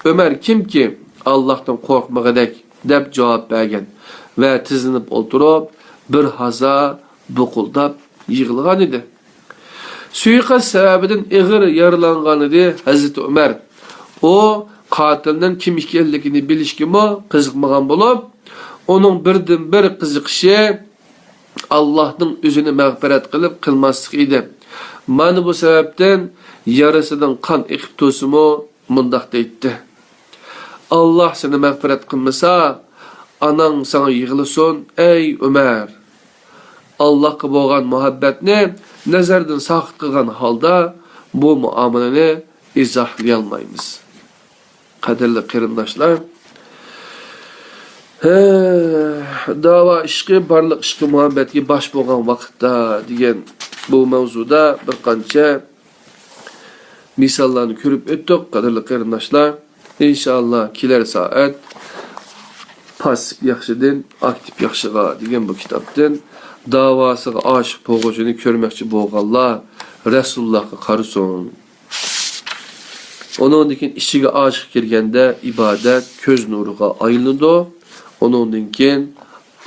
«ئۆمەر كىمكى، ئاللاھتىن قورقمىغۇدەك؟» دەپ جاۋاب بەرگەن ۋە تىزلىنىپ ئولتۇرۇپ، بىر ھازا بۇقۇلداپ يىغلىغانىدى. سۇيىقەست سەۋەبىدىن ئېغىر يارىلانغانىدى ھەزرىتى ئۆمەر. ئۇ قاتىلنىڭ كىم ئىكەنلىكىنى بىلىشكىمۇ قىزىقمىغان بولۇپ، ئۇنىڭ بىردىنبىر قىزىقىشى ئاللاھنىڭ ئۆزىنى مەغپىرەت قىلىپ قىلماسلىقى ئىدى. مانا بۇ سەۋەبتىن يارىسىدىن قان ئېقىپ تۇرسىمۇ مۇنداق دەيتتى: «ئاللاھ سېنى مەغپىرەت قىلمىسا، ئاناڭ ساڭا يىغلىسۇن، ئەي ئۆمەر! ئاللاھقا بولغان مۇھەببەتنى نەزەردىن ساقىت قىلغان ھالدا بۇ مۇئامىلىنى ئىزاھلىيالمايمىز. قەدىرلىك قېرىنداشلار، ھە، داۋا ئىشقى بارلىق ئىشقى مۇھەببەتكە باش بولغان ۋاقىتتا دېگەن بۇ مەۋزۇدا بىر قانچە مىساللارنى كۆرۈپ ئۆتتۇق، قەدىرلىك قېرىنداشلار. ئىنشائاللا، كېلەر سائەت پاسسىپ ياخشىدىن ئاكتىپ ياخشىغا دېگەن بۇ كىتابتىن داۋاسىغا ئاشىق بولغۇچىنى كۆرمەكچى بولغانلار رەسۇلۇللاھقا قارىسۇن. ئۇنىڭدىن كېيىن ئىچىگە ئاشىق كىرگەندە ئىبادەت كۆز نۇرىغا ئايلىنىدۇ. ئۇنىڭدىن كېيىن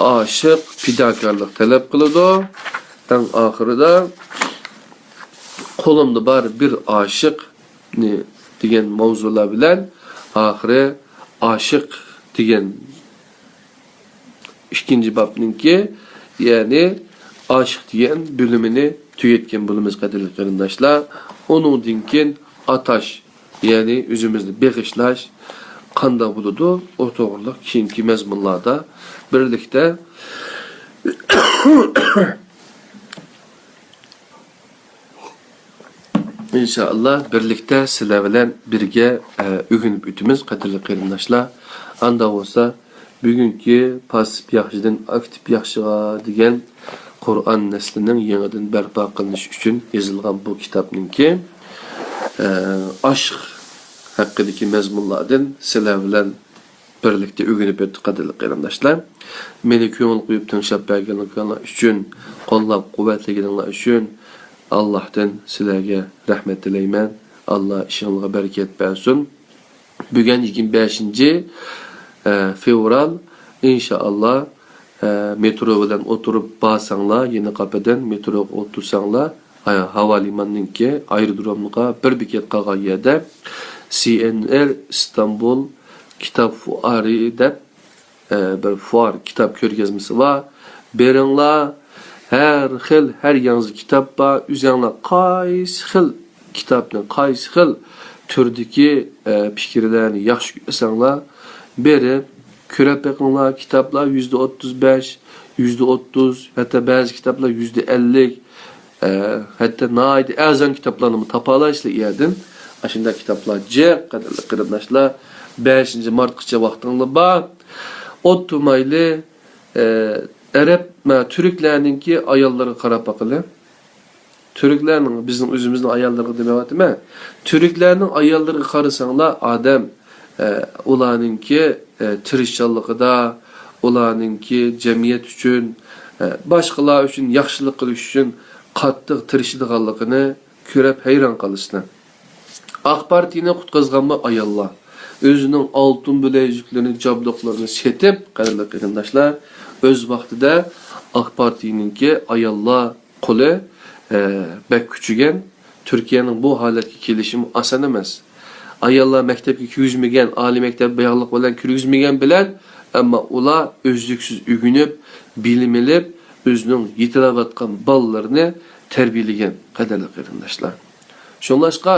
ئاشىق پىداكارلىق تەلەپ قىلىدۇ. ئەڭ ئاخىرىدا قولۇمدا بار بىر ئاشىقنى دېگەن ماۋزۇلار بىلەن ئاخىرى ئاشىق دېگەن ئىككىنچى بابنىڭكى، يەنى ئاشىق دېگەن بۆلۈمىنى تۈگەتكەن بولىمىز، قەدىرلىك قېرىنداشلار. ئۇنىڭدىن كېيىن ئاتاش، يەنى ئۆزىمىزنى بېغىشلاش قانداق بولىدۇ؟ ئۇ توغرىلىق كېيىنكى مەزمۇنلاردا بىرلىكتە ئىنشائاللا، بىرلىكتە سىلەر بىلەن بىرگە، ئە، ئۆگىنىپ ئۆتىمىز، قەدىرلىك قېرىنداشلار. ئاندا بولسا، بۈگۈنكى پاسسىپ ياخشىدىن ئاكتىپ ياخشىغا دېگەن قۇرئان نەسلىنىڭ يېڭىدىن بەرپا قىلىنىشى ئۈچۈن يېزىلغان بۇ كىتابنىڭكى، ئە، ئاشىق ھەققىدىكى مەزمۇنلاردىن سىلەر بىلەن بىرلىكتە ئۆگىنىپ ئۆتتۇق، قەدىرلىك قېرىنداشلار. مېنى كۆڭۈل قويۇپ تىڭشاپ بەرگەنلىكىڭلار ئۈچۈن، قوللاپ قۇۋۋەتلىگىنىڭلار ئۈچۈن ئاللاھتىن سىلەرگە رەھمەت تىلەيمەن. ئاللا ئىشىڭلارغا بەرىكەت بەرسۇن. بۈگۈن يىگىرمە بەشىنچى، ئە، فېۋرال، ئىنشائاللا، ئە، مېترو بىلەن ئولتۇرۇپ بارساڭلار، يېنى قاپىدىن مېتروغا ئولتۇرساڭلار، ھاۋا لىمانىنىڭكى ئايرودرومىغا بىر بېكەت قالغان يەردە سى ئېن ئېر ئىستانبۇل كىتاب فۇئارى دەپ، ئە، بىر فۇئار كىتاب كۆرگەزمىسى بار. بېرىڭلار، ھەر خىل، ھەر ياڭزا كىتاب بار. ئۆزەڭلار قايسى خىل كىتابنى، قايسى خىل تۈردىكى، ئە، پىكىرلەرنى ياخشى كۆرسەڭلار، بېرىپ كۆرۈپ بېقىڭلار. كىتابلار يۈزدە ئوتتۇز بەش، يۈزدە ئوتتۇز، ھەتتا بەزى كىتابلار يۈزدە ئەللىك، ئە، ھەتتا ناھايىتى ئەرزان كىتابلارنىمۇ تاپالايسىلەر ئۇ يەردىن. ئاشۇنداق كىتابلار جىق، قەدىرلىك قېرىنداشلار. بەشىنچى مارتقىچە ۋاقتىڭلار بار. ئوتتۇمايلى، ئە، ئەرەب، مە، تۈركلەرنىڭكى ئاياللىرىغا قاراپ باقىلى. تۈركلەرنىڭ، بىزنىڭ ئۆزىمىزنىڭ ئاياللىرىغا دېمەيۋاتىمەن. تۈركلەرنىڭ ئاياللىرىغا قارىساڭلار، ئادەم، ئە، ئۇلارنىڭكى، ئە، تىرىشچانلىقىدا، ئۇلارنىڭكى جەمئىيەت ئۈچۈن، ئە، باشقىلار ئۈچۈن ياخشىلىق قىلىش ئۈچۈن قاتتىق تىرىشىدىغانلىقىنى كۆرۈپ ھەيران قالىسىلەر. ئاق پارتىيىنى قۇتقۇزغانمۇ ئاياللار. ئۆزىنىڭ ئالتۇن بىلەيزۈكلىرىنى، جابدۇقلىرىنى سېتىپ، قەدىرلىك قېرىنداشلار، ئۆز ۋاقتىدا ئاق پارتىيىنىڭكى ئاياللار قولى، ئە، بەك كۈچىگەن. تۈركىيەنىڭ بۇ ھالەتكە كېلىشىمۇ ئاسان ئەمەس. ئاياللار مەكتەپكە كىرگۈزمىگەن، ئالىي مەكتەپ باياقلىق بىلەن كىرگۈزمىگەن بىلەن، ئەمما ئۇلار ئۈزلۈكسىز ئۆگىنىپ، بىلىم ئېلىپ، ئۆزىنىڭ يېتىلىۋاتقان بالىلىرىنى تەربىيەلىگەن، قەدىرلىك قېرىنداشلار. شۇڭلاشقا،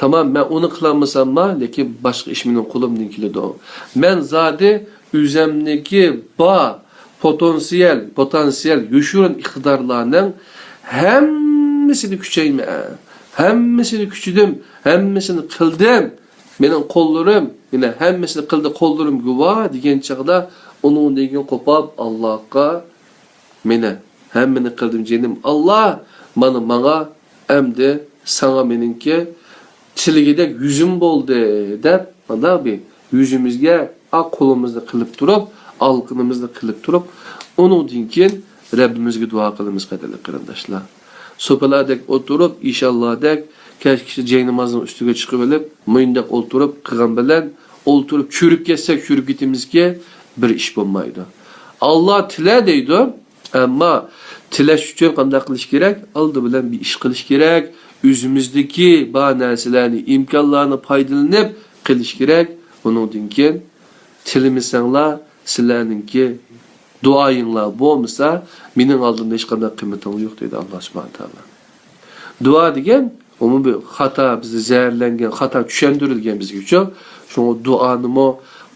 تامام، مەن ئۇنى قىلالمىساممۇ، لېكىن باشقا ئىش مېنىڭ قولۇمدىن كېلىدۇ. مەن زادى ئۆزەمنىڭكى بار پوتېنسىيەل، پوتېنسىيەل يوشۇرۇن ئىقتىدارلارنىڭ ھەممىسىنى كۈچەيمەن. ھەممىسىنى كۈچىدىم، ھەممىسىنى قىلدىم. مېنىڭ قوللىرىم، مانا ھەممىسىنى قىلدى، قوللىرىم گۇۋاھ دېگەن چاغدا، ئۇنىڭدىن كېيىن قوپاپ ئاللاغا، مانا ھەممىنى قىلدىم جېنىم ئاللا، مانا ماڭا ئەمدى ساڭا مېنىڭكى تىلىگۈدەك يۈزۈم بولدى دەپ، مانا بىر يۈزىمىزگە، ئا، قولىمىزنى قىلىپ تۇرۇپ، ئالىقىنىمىزنى قىلىپ تۇرۇپ، ئۇنىڭدىن كېيىن رەببىمىزگە دۇئا قىلىمىز، قەدىرلىك قېرىنداشلار. سوپىلاردەك ئولتۇرۇپ، ئىنشاللادەك، كەچ كېچە جاي نامازنىڭ ئۈستىگە چىقىۋېلىپ، مۇنداق ئولتۇرۇپ قىلغان بىلەن، ئولتۇرۇپ چۈشۈرۈپ كەتسەك، چۈشۈرۈپ كېتىمىزكى، بىر ئىش بولمايدۇ. ئاللا تىلە دەيدۇ، ئەمما تىلەش ئۈچۈن قانداق قىلىش كېرەك؟ ئالدى بىلەن بىر ئىش قىلىش كېرەك. ئۆزىمىزدىكى بار نەرسىلەرنى، ئىمكانلارنى پايدىلىنىپ قىلىش كېرەك. ئۇنىڭدىن كېيىن تىلىمىسەڭلار، سىلەرنىڭكى دۇئايىڭلار بولمىسا، مېنىڭ ئالدىمدا ھېچقانداق قىممىتىڭ يوق، دەيدۇ ئاللا سۇبھانە تائالا. دۇئا دېگەن ئومۇمىي خاتا، بىزدە زەھەرلەنگەن، خاتا چۈشەندۈرۈلگەن بىزگىچۇ. شۇڭا دۇئانىمۇ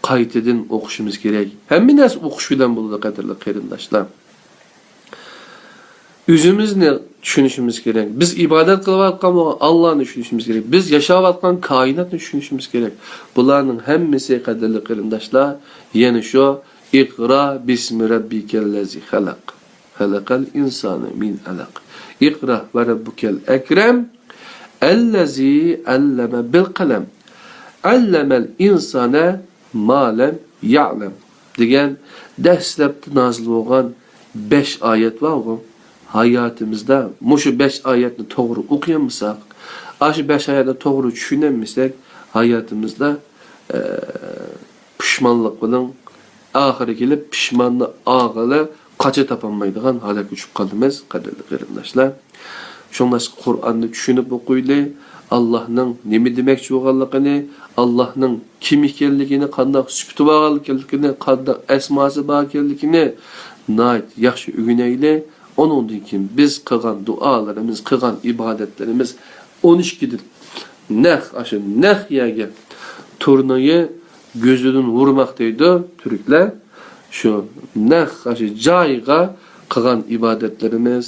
قايتىدىن ئوقۇشىمىز كېرەك. ھەممە نەرسە ئوقۇش بىلەن بولىدۇ، قەدىرلىك قېرىنداشلار. ئۆزىمىزنى چۈشىنىشىمىز كېرەك. بىز ئىبادەت قىلىۋاتقان بولغان ئاللانى چۈشىنىشىمىز كېرەك. بىز ياشاۋاتقان كائىناتنى چۈشىنىشىمىز كېرەك. بۇلارنىڭ ھەممىسى، قەدىرلىك قېرىنداشلار، يەنە شۇ «ئىقرا بىسمى رەببىكەللەزى خەلەق. خەلەقەل ئىنسانە مىن ئەلەق. ئىقرا ۋە رەببۇكەل ئەكرەم. ئەللەزى ئەللەمە بىل قەلەم. ئەللەمەل ئىنسانە ما لەم يەلەم» دېگەن دەسلەپتە نازىل بولغان بەش ئايەت بارغۇ. ھاياتىمىزدا مۇشۇ بەش ئايەتنى توغرا ئوقۇيالمىساق، ئاشۇ بەش ئايەتنى توغرا چۈشىنەلمىسەك، ھاياتىمىزدا، ئە، پۇشمانلىق بىلەن ئاخىرى كېلىپ، پۇشماننى ئالغىلى قاچا تاپالمايدىغان ھالەتكە چۈشۈپ قالىمىز، قەدىرلىك قېرىنداشلار. شۇڭلاشقا قۇرئاننى چۈشىنىپ ئوقۇيلى، ئاللاھنىڭ نېمە دېمەكچى بولغانلىقىنى، ئاللاھنىڭ كىم ئىكەنلىكىنى، قانداق سۈپىتى بار ئىكەنلىكىنى، قانداق ئەسماسى بار ئىكەنلىكىنى ناھايىتى ياخشى ئۆگىنەيلى. ئۇنىڭدىن كېيىن بىز قىلغان دۇئالىرىمىز، قىلغان ئىبادەتلىرىمىز ئون ئىككىدىن نەق، ئاشۇ نەق يەرگە تۇرنىيى گۆزىدىن ۋۇرماق دەيدۇ تۈركلەر. شۇ نەق، ئاشۇ جايغا قىلغان ئىبادەتلىرىمىز،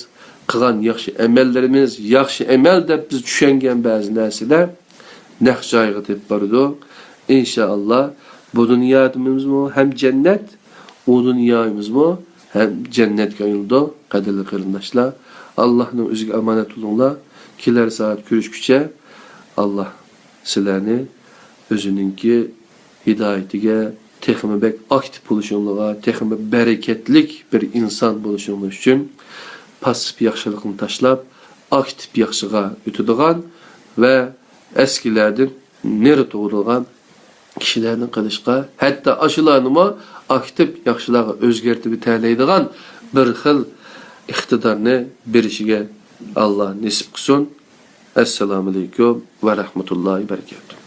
قىلغان ياخشى ئەمەللىرىمىز، ياخشى ئەمەل دەپ بىز چۈشەنگەن بەزى نەرسىلەر نەق جايىغا تېپىپ بارىدۇ. ئىنشائاللا، بۇ دۇنيامىزمۇ ھەم جەننەت، ئۇ دۇنيامىزمۇ ھەم جەننەتكە ئايلىنىدۇ. قەدىرلىك قېرىنداشلار، ئاللاھنىڭ ئۆزىگە ئامانەت بولۇڭلار. كېلەر سائەت كۆرۈشكۈچە، ئاللاھ سىلەرنى ئۆزىنىڭكى ھىدايىتىگە تېخىمۇ بەك ئاكتىپ بولۇشۇڭلارغا، تېخىمۇ بەرىكەتلىك بىر ئىنسان بولۇشۇڭلار ئۈچۈن پاسسىپ ياخشىلىقنى تاشلاپ، ئاكتىپ ياخشىغا ئۆتىدىغان ۋە ئەسكىلەردىن نېرى تۇغۇلغان كىشىلەرنى قىلىشقا، ھەتتا ئاشۇلارنىمۇ ئاكتىپ ياخشىلارغا ئۆزگەرتىۋېتەلەيدىغان بىر خىل ئىقتىدارنى بېرىشىگە ئاللا نېسىپ قىلسۇن. ئەسسالامۇئەلەيكۇم ۋە رەھمەتۇللاھى ۋە بەرىكاتۇھ.